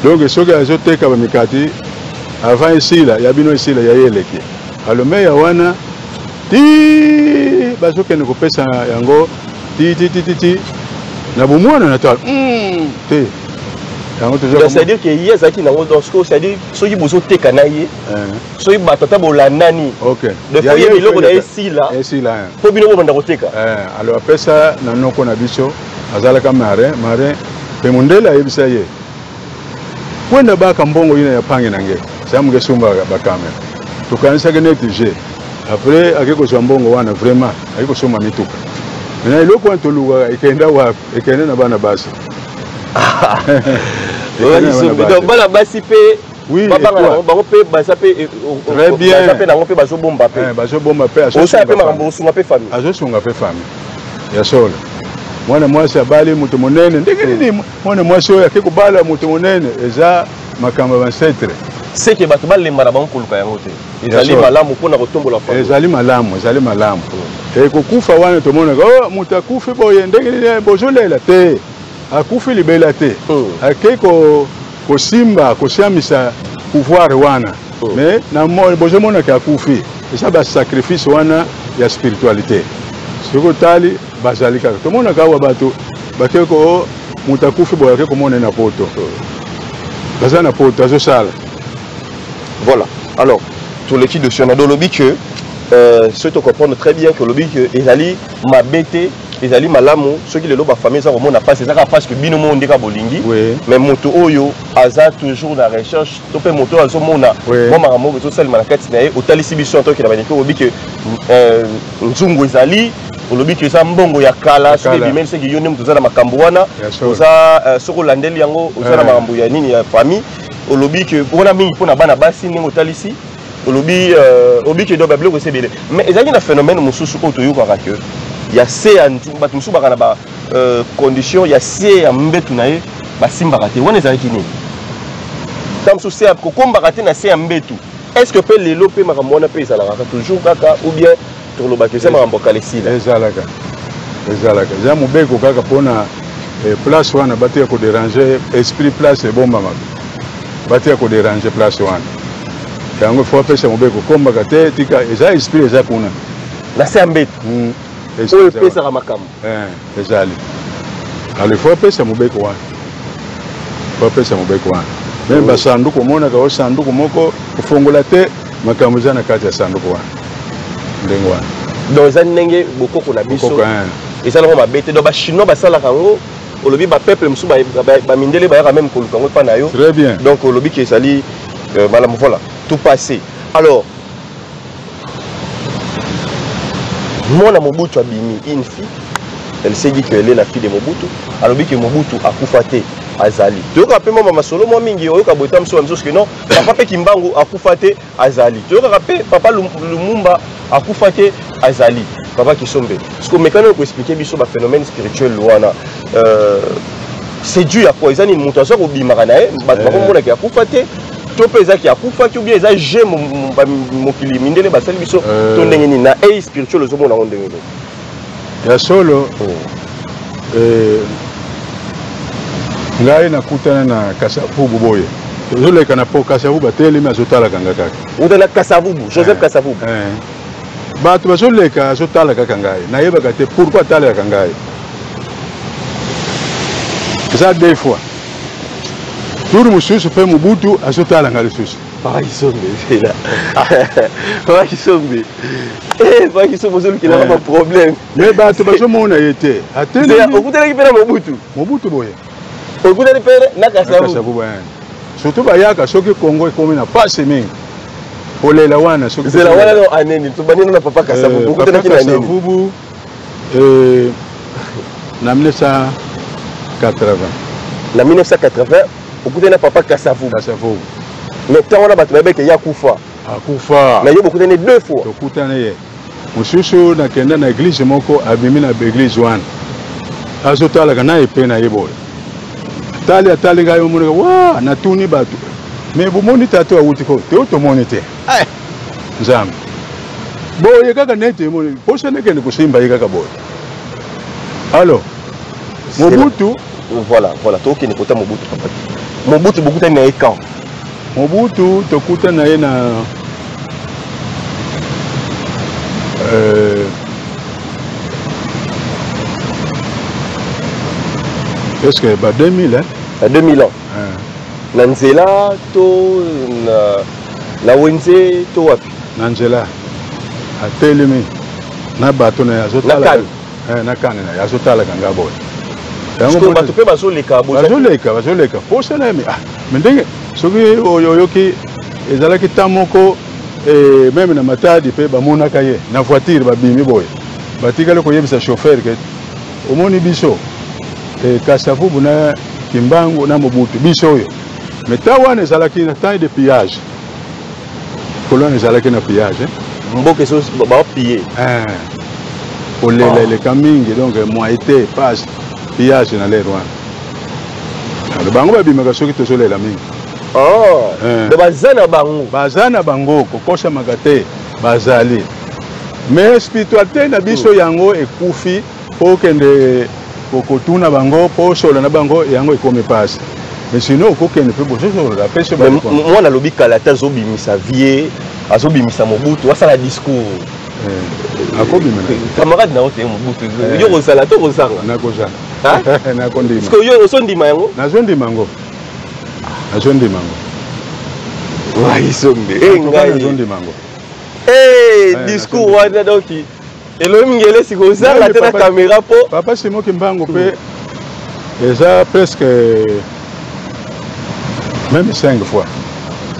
Donc soki azoteka bamikati, avant esila ya bino, esila ya ye eleki. Alors meya wana ti bazokende kopesa yango ti ti ti ti ti na bomwana na tala te yango. C'est-à-dire que ye azalaki nango, donc c'est-à-dire soki bozoteka na ye, soki bato ata bolandani, ye biloko na ye esila. Esila. Mpo bino bobanda koteka. Alors apesa na noko na biso, azalaka marin, marin mpe mondele ayebisa ye kwenda baka mbongo ina ya pange na nge samuke sumba bakamera, tokanisaki neti je. Après ake kozwa mbongo wana, vraiment ake kosomba mituka. Na eloko wana tolukaka ekenda wapi? Ekende na bana basi. Bana basi mpe babanga bango mpe baza mpe. Très bien. Baza mpe nango mpe bazobomba mpe. Bazobomba mpe. Osala mpe makambo, osunga mpe famille. Azosunga mpe famille ya solo. Mwana mwasi abali moto monene, ndenge nini mwana mwasi oyo ake kobala moto monene? Eza makambo ya baancêtre. Seke bato balemba na bango koluka yango te, ezali malamu mpona kotombola famille. Ezali malamu, ezali malamu. Ekokufa wana tomonaka o moto akufi boye, ndenge nini bozolela te? Akufi libela te, ake kosimba kosiamisa pouvoir wana. Mais na bozomonaka akufi, eza basacrifice wana ya spiritualité. Soki otali, bazali kaka, tomonaka awa bato bake ko moto akufi boye, ake komona na poto, baza na poto, azosala. Voilà. Alors toleki dossier na dolobi que soki tocomprendre très bien que olobi que ezali mabe te, ezali malamu. Soki lelo bafamille eza komona mpasi, eza kaka parce que bino moko ndeka bolingi, mais moto oyo aza toujours na recherche to mpe moto oyo azomona mwa makambo oyo ezosalema na kati na ye, otalisi biso antoke na bandeko, olobi ke nzungu ezali, olobi ke eza mbongo ya kala. Soki ebimeli, soki yo nde moto oza na makambo wana, oza soki olandeli yango, oza na makambo ya nini ya famille. Olobi ke wana mingi mpona bana basi, ndenge otalisi, olobi olobi ke donc babiloko esi ebele. Mais ezalaki na phénomène mosusu oyo toyokaka ke ya se ya bato mosusu baka na ba condition ya se ya mbetu na ye basimbaka te. Wana ezalaki nini? Ta mosusu se kokombaka te na se ya mbetu. Est ce que mpe lelo mpe makambo wana mpe ezalaka toujours kaka, ou bien tolobaka eza makambo ya kala, esila? Ezalaka, ezalaka. Eza mobeko kaka mpona place wana bato ya kodéranger esprit, place ebombamaka, bato ya kodéranger place wana. Yango fo apesa mobeko, kombaka te, tika, eza esprit eza kuna. Na se ya mbetu oyo epesaka makambo. Ezali. Alors fo apesa mobeko wana, fo apesa mobeko wana. Meme basanduku, omonaka o sanduku moko kofongola te, makambo eza na kati ya sanduku wana, ndenge wana. Donc eza ndenge bokoko na biso, eza nango mabe te. Donc bachinois basalaka yango, olobi bapeuple mosusu, bamindele bayaka meme koluka yango epa na yo. Très bien. Donc olobi ke ezali malamu. Voilà, tout passé. Alors mwana Mobutu abimi une fille. Elle s'est dit qu'elle est la fille de Mobutu. Alobi que Mobutu akufa te azali. Toyoka pe mwa masolo mwa mingi oyoka boye ta mosusu misusu que non papa pe Kimbangu akufa te azali. Toyokaka pe papa Lumumba akufa te azali. Papa Kisombe, ce que mekano ko expliquer biso ba phénomène spirituel wana c'est dû à quoi? Eza nini moto aza kobimaka na ye bato bakomonaki akufa te to mpe ezaki akufaki ou bien eza je mokili mindele basali biso to ndenge nini na eye spirituel ozomona yango ndenge nini? Ya solo, ngai nakutana na Kasavubu boye, tozoleka na po Kasavubu atelemi azotalaka nga kaka. Uta na Kasavubu, Joseph Kasavubu. Bato bazoleka azotala kaka ngai, nayebaka te pourquoi atalaka ngai. Eza deux fois. Tour mosusu mpe Mobutu azotala ngai lisusu. Papa Kisombe, zela. Papa Kisombe. Eh, Papa Kisombe ozolukela ba problème. Mais bato bazomona ye te. Atelemi. Okutanaki mpe na Mobutu. Mobutu boye. Okutani mpe na Kasavubu. Kasavubu, eh. Surtout bayaka soki Congo ekomi na pasi mingi. Kolela wana soki Zela wana no aneni, tobandi na Papa Kasavubu. Okutanaki na nini? Kasavubu, na 1980. Na 1980 okutani na Papa Kasavubu. Kasavubu. Mais ntango wana bato bayebaki ye akufa. Akufa. Mais yo bokutani deux fois. Tokutani ye. Mosusu nakenda na église moko, abimi na église wana. Azotalaka na epe na ye boye. Atali, atali ngai omonaka, wa, natuni bato. Mais bomoni tata awuti ko, te tomoni te. Eh, Nzambe. Boye kaka nete emoni, posa nekende kosimba ye kaka boye. Alors, Mobutu. Voilà, voilà, tokende kota Mobutu papa. Mobutu bokutani na ye quand? Mobutu tokutani na ye na est-ce que ba 2000, hein? Ba 2000 ans. Na nzela to na wenze to wapi? Na nzela. Atelemi na bato na ye azotala. Na kane. Na kane na ye azotalaka nga boye. Yango bato mpe bazoleka, bazoleka, bazoleka. Posa na ye, mais, ah, mais ndenge soki oyo oyoki ezalaki temps moko, même na Matadi mpe bamonaka ye na voiture babimi boye. Batikali koyebisa chauffeur ke omoni biso, Kasavubu na Kimbangu na Mobutu biso oyo. Mais temps wana ezalaki na temps de pillage. Colonne ezalaki na pillage, hein? Mboka ezo ba piller. Kolela eleka mingi, donc moyen te passe pillage na l'air wana. Alors bango babimaka soki tozolela mingi. Donc baza na bango. Baza na bango, kokosamaka te, bazali. Mais spiritualité na biso yango ekufi po kende kotuna bango, po sola na bango yango ekomi passe. Mais sinon okokende mpe bozosola apesi ba réponse. Mwana alobi kala te azobimisa vie, azobimisa Mobutu, asala discours. Akobima na ye. Camarade na yo te Mobutu. Yo kozala to kozanga? Nakozala. Hein? Nakondima. Parce que yo ozondima yango? Nazondima yango. Nazondima yango. Wai sombe. En tout cas, Ngai. nazondima yango. Discours nazondima. wana donc elobi ngele sikoyo ozanga te na caméra po. Papa Simon Kimbangu pe eza presque même 5 fois.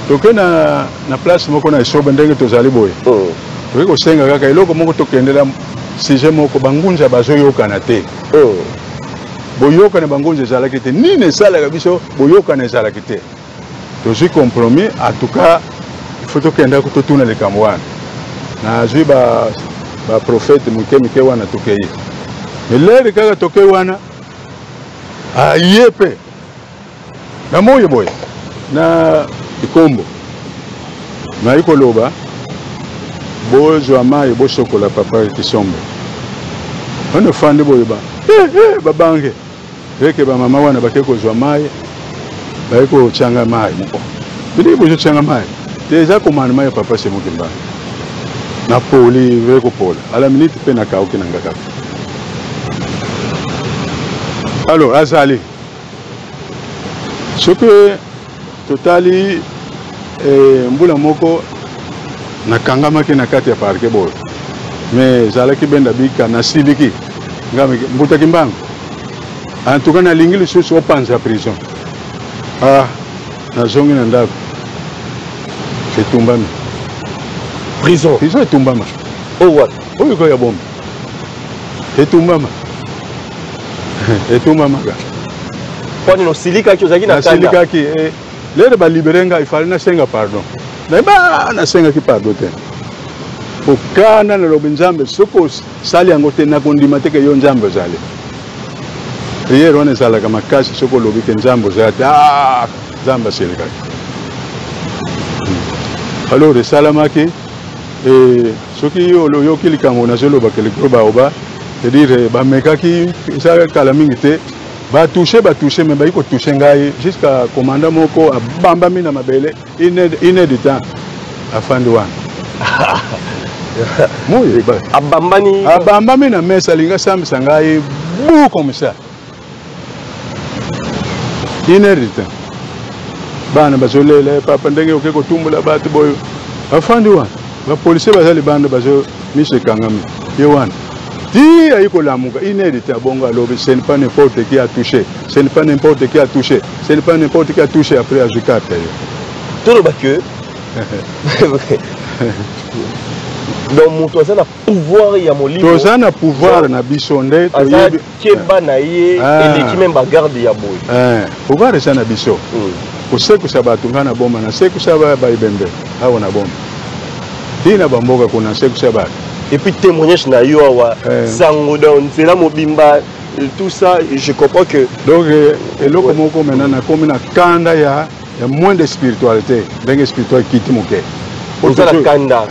Toke na place moko na esobe ndenge tozali boye. Toke kosenga kaka eloko moko tokendela sujet moko bangunza bazoyokana te. Boyokana bangunza ezalaki te. Nini esalaka biso boyokana ezalaki te. Tozwi compromis, en tout cas il faut tokenda ko totuna likambo wana. Nazwi ba prophète moke moke wana tokei. Mais l'heure kaka tokei wana, aye pe na moyo boye na likombo nayi koloba bozwa mayi bosokola papa Kisombe. Wana ofandi boye ba, babange eke ba mama wana bake kozwa mayi, baye kotianga mayi. Bili bozotianga mayi te, eza commandement ya papa Simon Kimbangu. Na poli ve kopola à la minute pe na kauki na ngaka. Alors azali soki totali mbula moko nakangamaki na kati ya parke boye, mais ezalaki benda bika nasiliki ngambe mbuta Kimbangu. En tout cas nalingi lisusu opanza prison. Nazongi na ndako etumbami. Prison. Prison etumbama. Oh, what? Oyo koya bombe. Etumbama. Etumbamaka. Mpo nini osilikaki? Ozalaki na kanda? Nasilikaki. Eh, lere balibere ngai, ifale nasenga pardon. Nayeba nasengaki pardon te. Kokana nalobi Nzambe, soki osali yango te, nakondima te ke yo Nzambe ozali. Priere wana ezalaka makasi soki olobi ke Nzambe ozali te. Ah, Nzambe asilikaki. Alors esalamaki eh, soki yo oyoki likambo nazoloba ke likolo baoba, c'est-à-dire bamekaki, eza kala mingi te, batouche batouche me bayi kotouche ngai jusqu'à commandant moko abambami na mabele une heure de temps afandi wana. Moi abambani abambami na mesa, alingi asambisa ngai bu comme ça une heure de temps. Bana bazolela, papa ndenge oke kotumbola bato boyo, afandi wana, bapolisier baza libanda, bazo miso ekangami ye wana ti ayi kolamuka une heure de temps. Bongo alobi, ce n'est pas n'importe qui a touché, ce n'est pas n'importe qui a touché, ce n'est pas n'importe qui a touché. Après azwi carte ye. Toloba ke donc moto aza na pouvoir ya molimo. Toza na pouvoir na biso nde toyebi keba na ye eleki meme bagarde ya boye. Pouvoir eza na biso. Kosekusa bato, ngai na boma nasekusa baebembe awa na boma, ntina bamboka kuna nasekusa bato. Et puis témoignage na yo awa, sango dans nzela mobimba, tout ça, je comprends que donc eloko moko maintenant nakomi na kanda ya moins de spiritualité, ndenge spirituel ekiti moke. Oza na kanda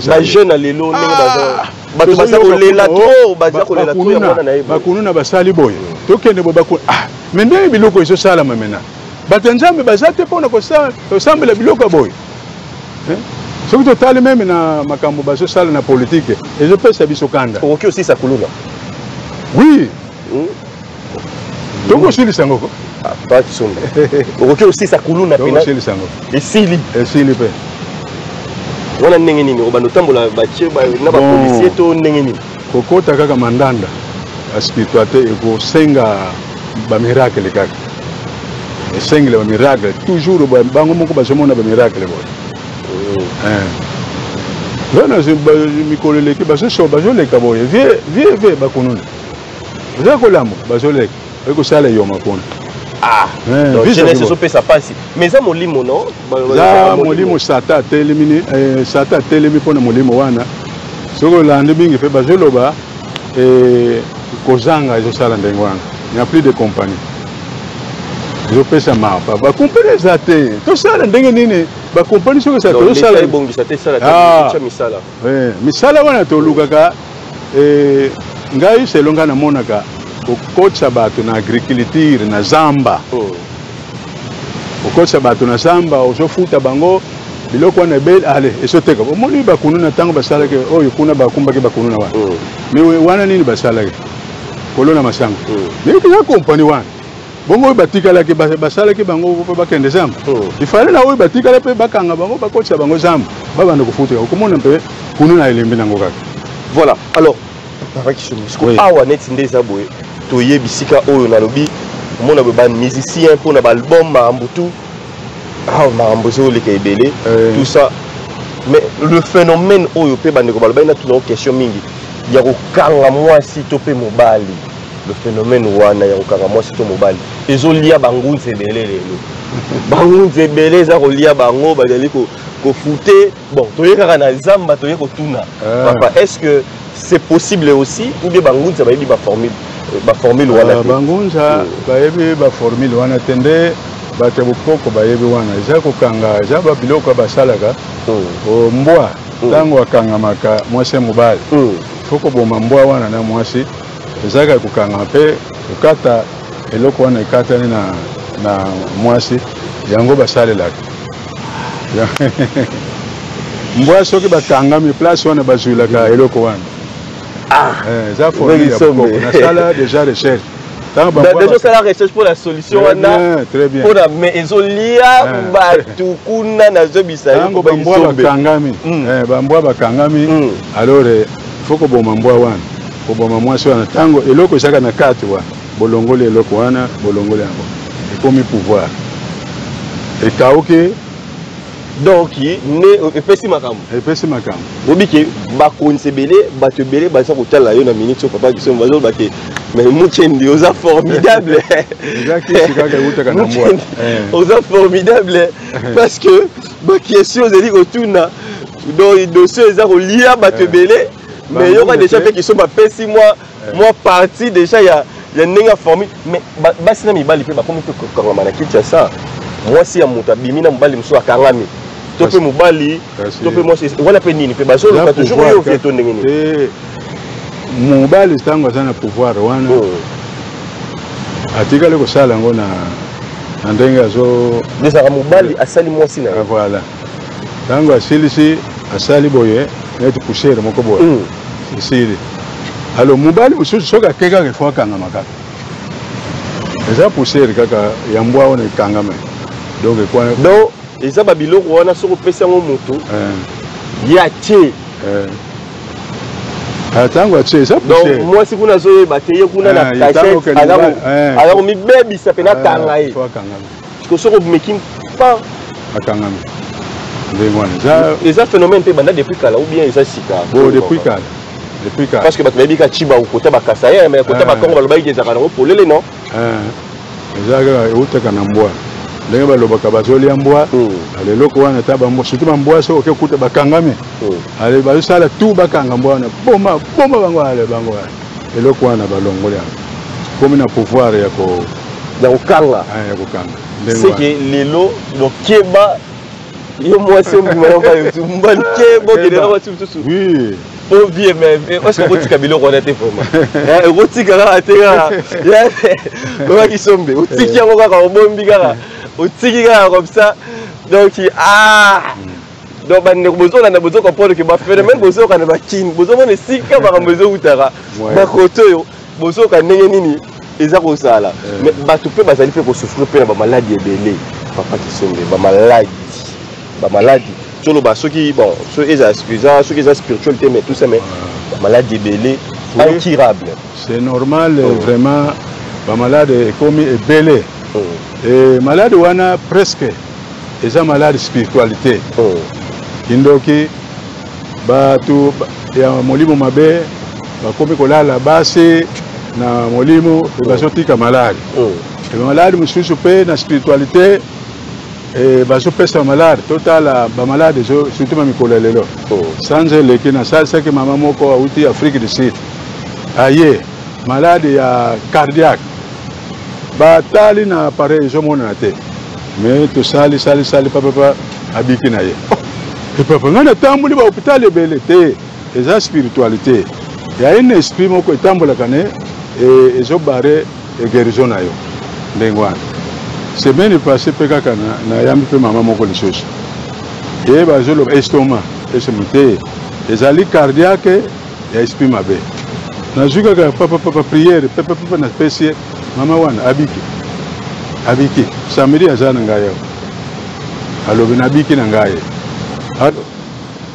bajeune na lelo ndenge baza, bato baza kolela trop, baza kolela trop ya mwana na ye. Bakununa basali boye, tokende boye, bakuna. Ah, me ndenge biloko ezosalama maintenant, bato ya Nzambe baza te mpona kosambela biloko ya boye. Soki totali meme na makambo bazosala na politike, ezopesa biso kanda. Okoki osilisa kuluna? Oui, tokosilisa yango ko. Papa Kisombe, okoki osilisa kuluna? Tokosilisa yango. Esili. Esili mpe. Wana ndenge nini obanda otambola batie na bapolisier to ndenge nini? Kokota kaka mandanda ya spiritualité ekosenga bamiracle kaka, esengeli bamiracle toujours. Bango moko bazomona bamiracle boye wana mikolo eleki, bazoso bazoleka boye vie vie vie, bakununa oza kolamuka, bazoleka oyi kosala eyoma kuna. Jeunesse ezopesa mpasi, mais eza molimo, non? Eza molimo. Satan atelemi, Satan atelemi mpona molimo wana. Soki olandi mingi mpe bazoloba kozanga ezosala ndenge wana, n'y a plus de compagnie, ezopesa mapa, bakompani eza te. Tosala ndenge nini bakompani soki eza? Tosala ebongisa te, esala misala. Misala wana tolukaka. Ngai selo ngai namonaka kokotisa bato na agriculture na zamba, kokotisa bato na zamba, ozofuta bango biloko wana ebele, ale ezoteka. Omoni bakununa ntango basalaki oyo kuna, bakumbaki bakununa wana, mais wana nini basalaki? Kolona masango. Mais eza kompani wana. Bongo oyo batikalaki, basalaki bango mpo bakende zamba. Ifale na oyo batikala mpe bakanga bango, bakotisa bango zamba, babanda kofuta. Okomona mpe kununa elembi nango kaka. Voilà. Alors papa Kisombe, siko awa neti nde eza boye, toyebi sika oyo nalobi omona boye bamusicien mpona baalbum, makambo tu awa, makambo ezoleka ebele, tout ça. Mais le phénomène oyo mpe bandeko balobaki na tuna question mingi ya kokanga mwasi to mpe mobali, le phénomène wana ya kokanga mwasi to mobali ezolia bangunza ebele lelo. Bangunza ebele eza kolia bango, bazali kofute. Bon, toye kaka na zamba, toye kotuna papa, est ce que c'est possible aussi ou bien bangunza bayebi baformule wana te? Bangunza bayebi baformule wana te, nde bato ya bokoko bayebi wana. Eza kokanga, eza babiloko basalaka. Mbwa ntango akangamaka mwasi ya mobali, fo koboma mbwa wana na mwasi. Ezalaka kokanga mpe kokata eloko wana ekatani na mwasi, yango basalelaka mbwa. Soki bakangami place wana, bazwilaka eloko wana. Eza formule ya bokoko, nasala déjà recherche. Déjà osala recherche mpo na solution wana mpona, mais ezolia bato kuna, nazobisa. Yango bambwa bakangami, bambwa bakangami, alors faut koboma mbwa wana, koboma mwasi wana. Ntango eloko ezalaka na kati wana, bolongoli eloko wana, bolongoli yango, ekomi pouvoir, ekauki. Donc ne epesi makambo. Epesi makambo. Bobi ke bakonzi ebele, bato ebele baza kotala yo na minute oyo papa Kisombe, bazoloba ke mais Mukendi oza formidable. Eza kisi kaka eutaka na mbwa. Oza formidable parce que ba question ozali kotuna donc dossier eza kolia bato ebele, mais yoka déjà mpe Kisombe apesi mwa mwa partie déjà ya ya ndenge ya formule. Mais basi na mibali mpe bakomi mpe kokangama na Kinshasa. Mwasi ya moto abimi na mobali mosusu akangami, to mpe mobali to mpe mwasi wana mpe nini mpe bazoluka toujours yo vie to ndenge nini? Mobali ntango aza na pouvoir wana, atikali kosala yango na ndenge azo ezalaka mobali asali mwasi na ye. Voilà, ntango asilisi asali boye neti poussière moko boye, esili. Alors mobali mosusu soki ake kaka, ifo akangama kaka, eza poussière kaka ya mbwa wana ekangama. Donc ekwana. Donc eza babiloko wana soki opesi yango motu, ye atie. Ntango atie, eza poussière. Mwasi kuna azoyeba te, ye kuna na cachette aza komibebisa mpe nakanga ye. Soki omeki pa akangami ndenge wana. Eza phénomène mpe banda depuis kala ou bien eza sika? Bon, depuis kala, depuis kala. Parce que bato bayebi ka Tshibawu kota bakasa ye, mais kota bakongo balobaki ezalaka nango polele, non? Eza kaka eutaka na mbwa, ndenge balobaka bazolia mbwa. Ale eloko wana, ata bambwa, surtout bambwa, soki oke kuta bakangami, ale bazosala tout bakanga mbwa wana, boma boma bango. Ale bango wana eloko wana balongoli yango, komi na pouvoir ya ko ya kokanga. Ya kokanga. C'est que lelo donc keba yo mwasi omibima na mobali, mobali keba okende na mwasi mosusu po vie. Mais est-ce que okotika biloko wana te? Vraiment okotika kaka te kaka mama Kisombe, otiki yango kaka, obombi kaka, otiki kaka comme ça. Donc ah, donc bandeko bozolanda, bozo comprendre ke baphénomène bozoyoka na bakini, bozomona esika makambo ezowutaka, bakoto oyo bozoyoka ndenge nini eza kozala. Mais bato mpe bazali mpe kosouffrir mpe na bamaladi ebele, papa Kisombe, bamaladi toloba soki bon so eza soki eza spirituel te, mais tout ça, mais bamaladi ebele incurable. C'est normal. Vraiment bamalade ekomi ebele. Malade wana presque eza malade spiritualité, kindoki, bato ya molimo mabe bakomi kolala basi na molimo mpe bazotika malade. Malade mosusu mpe na spiritualité bazopesa malade. Totala bamalade surtout bamikolo ya lelo. Sanza eleki nasalisaki mama moko auti Afrique du Sud, aye malade ya cardiaque. Batali na appareil, ezomonana te, mais tosali sali sali, papapa abiki na ye. E papa, ngai natamboli bahôpital ebele te. Eza spiritualité ya un esprit moko etambolaka ne ezobare guérison na yo ndenge wana. Semaine passé mpe kaka nayambi mpe mama moko lisusu, ye bazoloba estomac esemo te, ezali cardiaque ya esprit mabe. Nazwi kaka papapapa prière pepepapa, napesi ye, mama wana abiki, abiki. Samedi aza na ngai awa, alobi nabiki na ngai.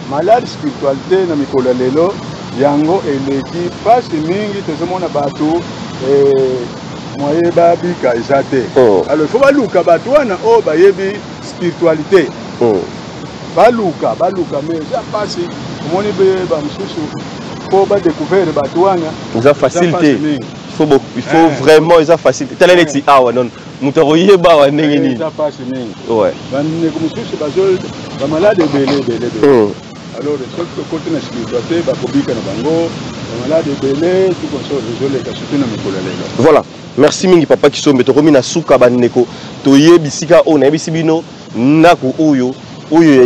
Malade spiritualité na mikolo ya lelo yango eleki mpasi mingi. Tozomona bato moye babika eza te. Alors il faut baluka bato wana oyo bayebi spiritualité. Baluka, baluka, mais eza mpasi. Omoni mpe bamosusu mpo badécouvert bato wana. Eza facile te, il faut vraiment, eza facile te. Tala neti awa non, moto akoyeba awa ndenge nini? Eza mpasi mingi. Bandeko mosusu bazo bamalade ebele ebele ebele. Alors soki tokoti na spiritualité, bakobika na bango bamalade ebele, tout consort ezoleka, surtout na mikolo ya lelo. Voilà, merci mingi papa Kisombe. Tokomi na suka bandeko. Toyebi sika oyo nayebisi bino ndako oyo oyo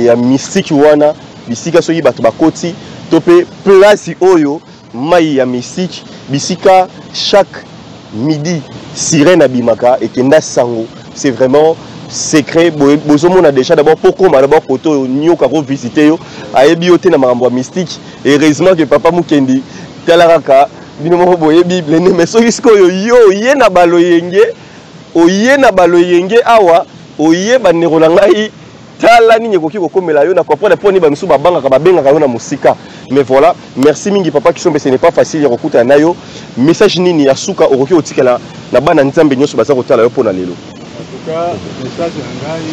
ya mystique wana, bisika soki bato bakoti to mpe place oyo mai ya mystique, bisika chaque midi sirène abimaka ekenda sango. C'est vraiment secret. Bozomona déjà d'abord po koma d'abord koto oyo nyoka kovisite yo, ayebi yo te na makambo ya mystique. Heureusement que papa Mukendi, tala kaka bino moko boyebi blene. Mais soki sikoyo yo oye na baloyenge, oye na baloyenge awa, oye bandeko na ngai, tala nini ekoki kokomela yo. Na comprendre mpo nini bamisusu babangaka, babengaka yo na mosika. Mais voilà, merci mingi papa Kisombe. Ce n'est pas facile ya kokutana na yo. Message nini ya suka okoki kotikala na bana Nzambe nyonso baza kotala yo mpo na lelo? Tout cas, message na ngai,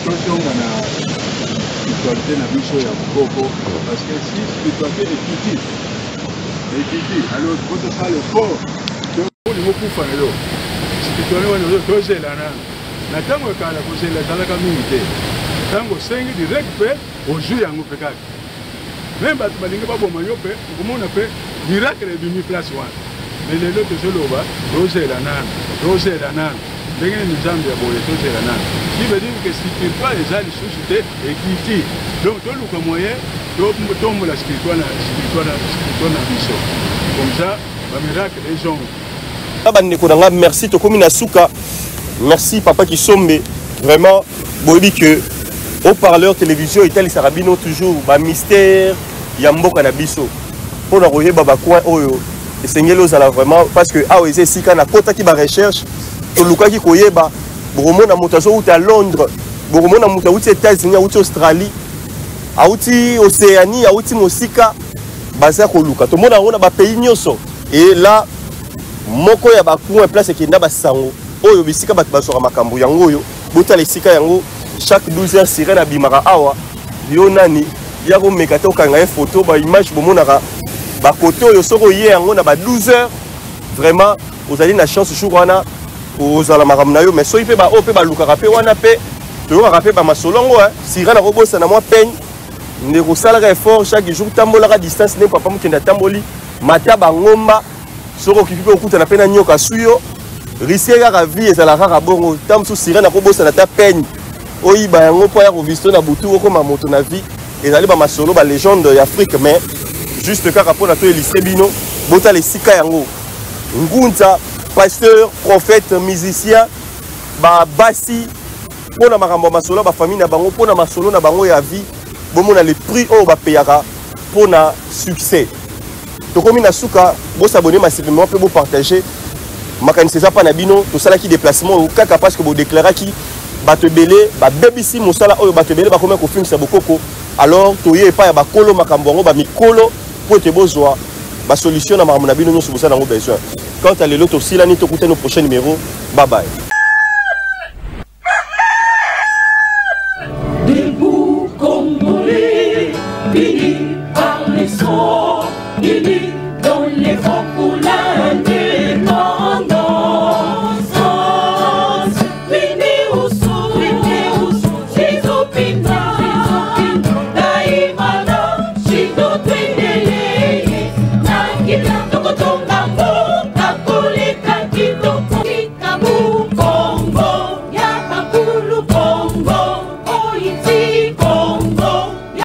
tozonga na spiritualité na biso ya bokoko, parce que si spiritualité ekiti, ekiti, alors faut tosala effort. Olingi okufa na yo, spiritualité wana oyo tozela nano. Na ntango ya kala, kozela ezalaka mingi te. Ntango osengi direct mpe ozwi yango mpe kaka. Même bato balingi baboma yo mpe, okomona mpe miracle ebimi place wana. Mais lelo tozoloba tozela nano, tozela nano. Ndenge nini Nzambe ya boye, tozela nano? Qui veut dire que spirituel eza lisusu te, ekiti. Donc toluka moyen tombola spirituel na spirituel na spirituel na biso, comme ça bamiracle ezonga. Bandeko na nga, merci, tokomi na suka. Merci papa Kisombe. Vraiment, boyebi que Haut-Parleur Télévision etalisaka bino toujours bamystère ya mboka na biso. Mpona koyeba bacoin oyo esengeli ozala vraiment, parce que awa eza esika nakotaki barecherche, tolukaki koyeba. Bokomona moto azowuta Londres, bokomona moto awuti États-Unis, awuti Australie, awuti Océanie, awuti mosika, baza koluka. Tomona yango na bapays nyonso. Et là, moko ya bacoin place ekenda basango oyo, bisika bato bazwaka makambo yango oyo. Botala esika yango, chaque 12 heures sirène abimaka awa. Yo nani ya komeka te okanga ye photo, baimage bomonaka bakote oyo. Soki oye yango na ba 12 heures, vraiment ozali na chance, jour wana ozala makambo na yo. Mais soki mpe baoyo mpe balukaka mpe wana, mpe toyokaka mpe bamasolo yango, sirène akobosana mwa peigne. Ndeko, osalaka effort chaque jour, tambolaka distance ndenge papa Mokende atamboli, mata bangomba. Soki okoki mpe okutana mpe na nyoka su, yo risque kaka. Vie ezala kaka bongo. Ta mosusu sirène akobosana ta peigne, oyiba yango mpo aya kovisiter na butu, okóma moto na vie. Ezali bamasolo, balégende ya Afrique, mais juste kaka mpona toillustrer bino. Botala esika yango, ngunza, pasteur, prophète, musicien, babasi, mpona makambo ya masolo ya bafamille na bango, mpona masolo na bango ya vie. Bomona le prix oyo bapeyaka mpona succès. Tokomi na suka. Bos'abonner massivement mpe bopartager. Makanisi eza mpa na bino. Tosalaki déplacement oyo kaka parce que bodéclaraki bato ebele babebisi mosala oyo, bato ebele bakomi kofingisa bokoko. Alors toye epai ya bakolo makambo yango, bamikolo, mpo ete bozwa basolution na makambo na bino nyonso bosala yango besoin. Quant à lelo, tosilani, tokutani au prochain numéro. Bye bye.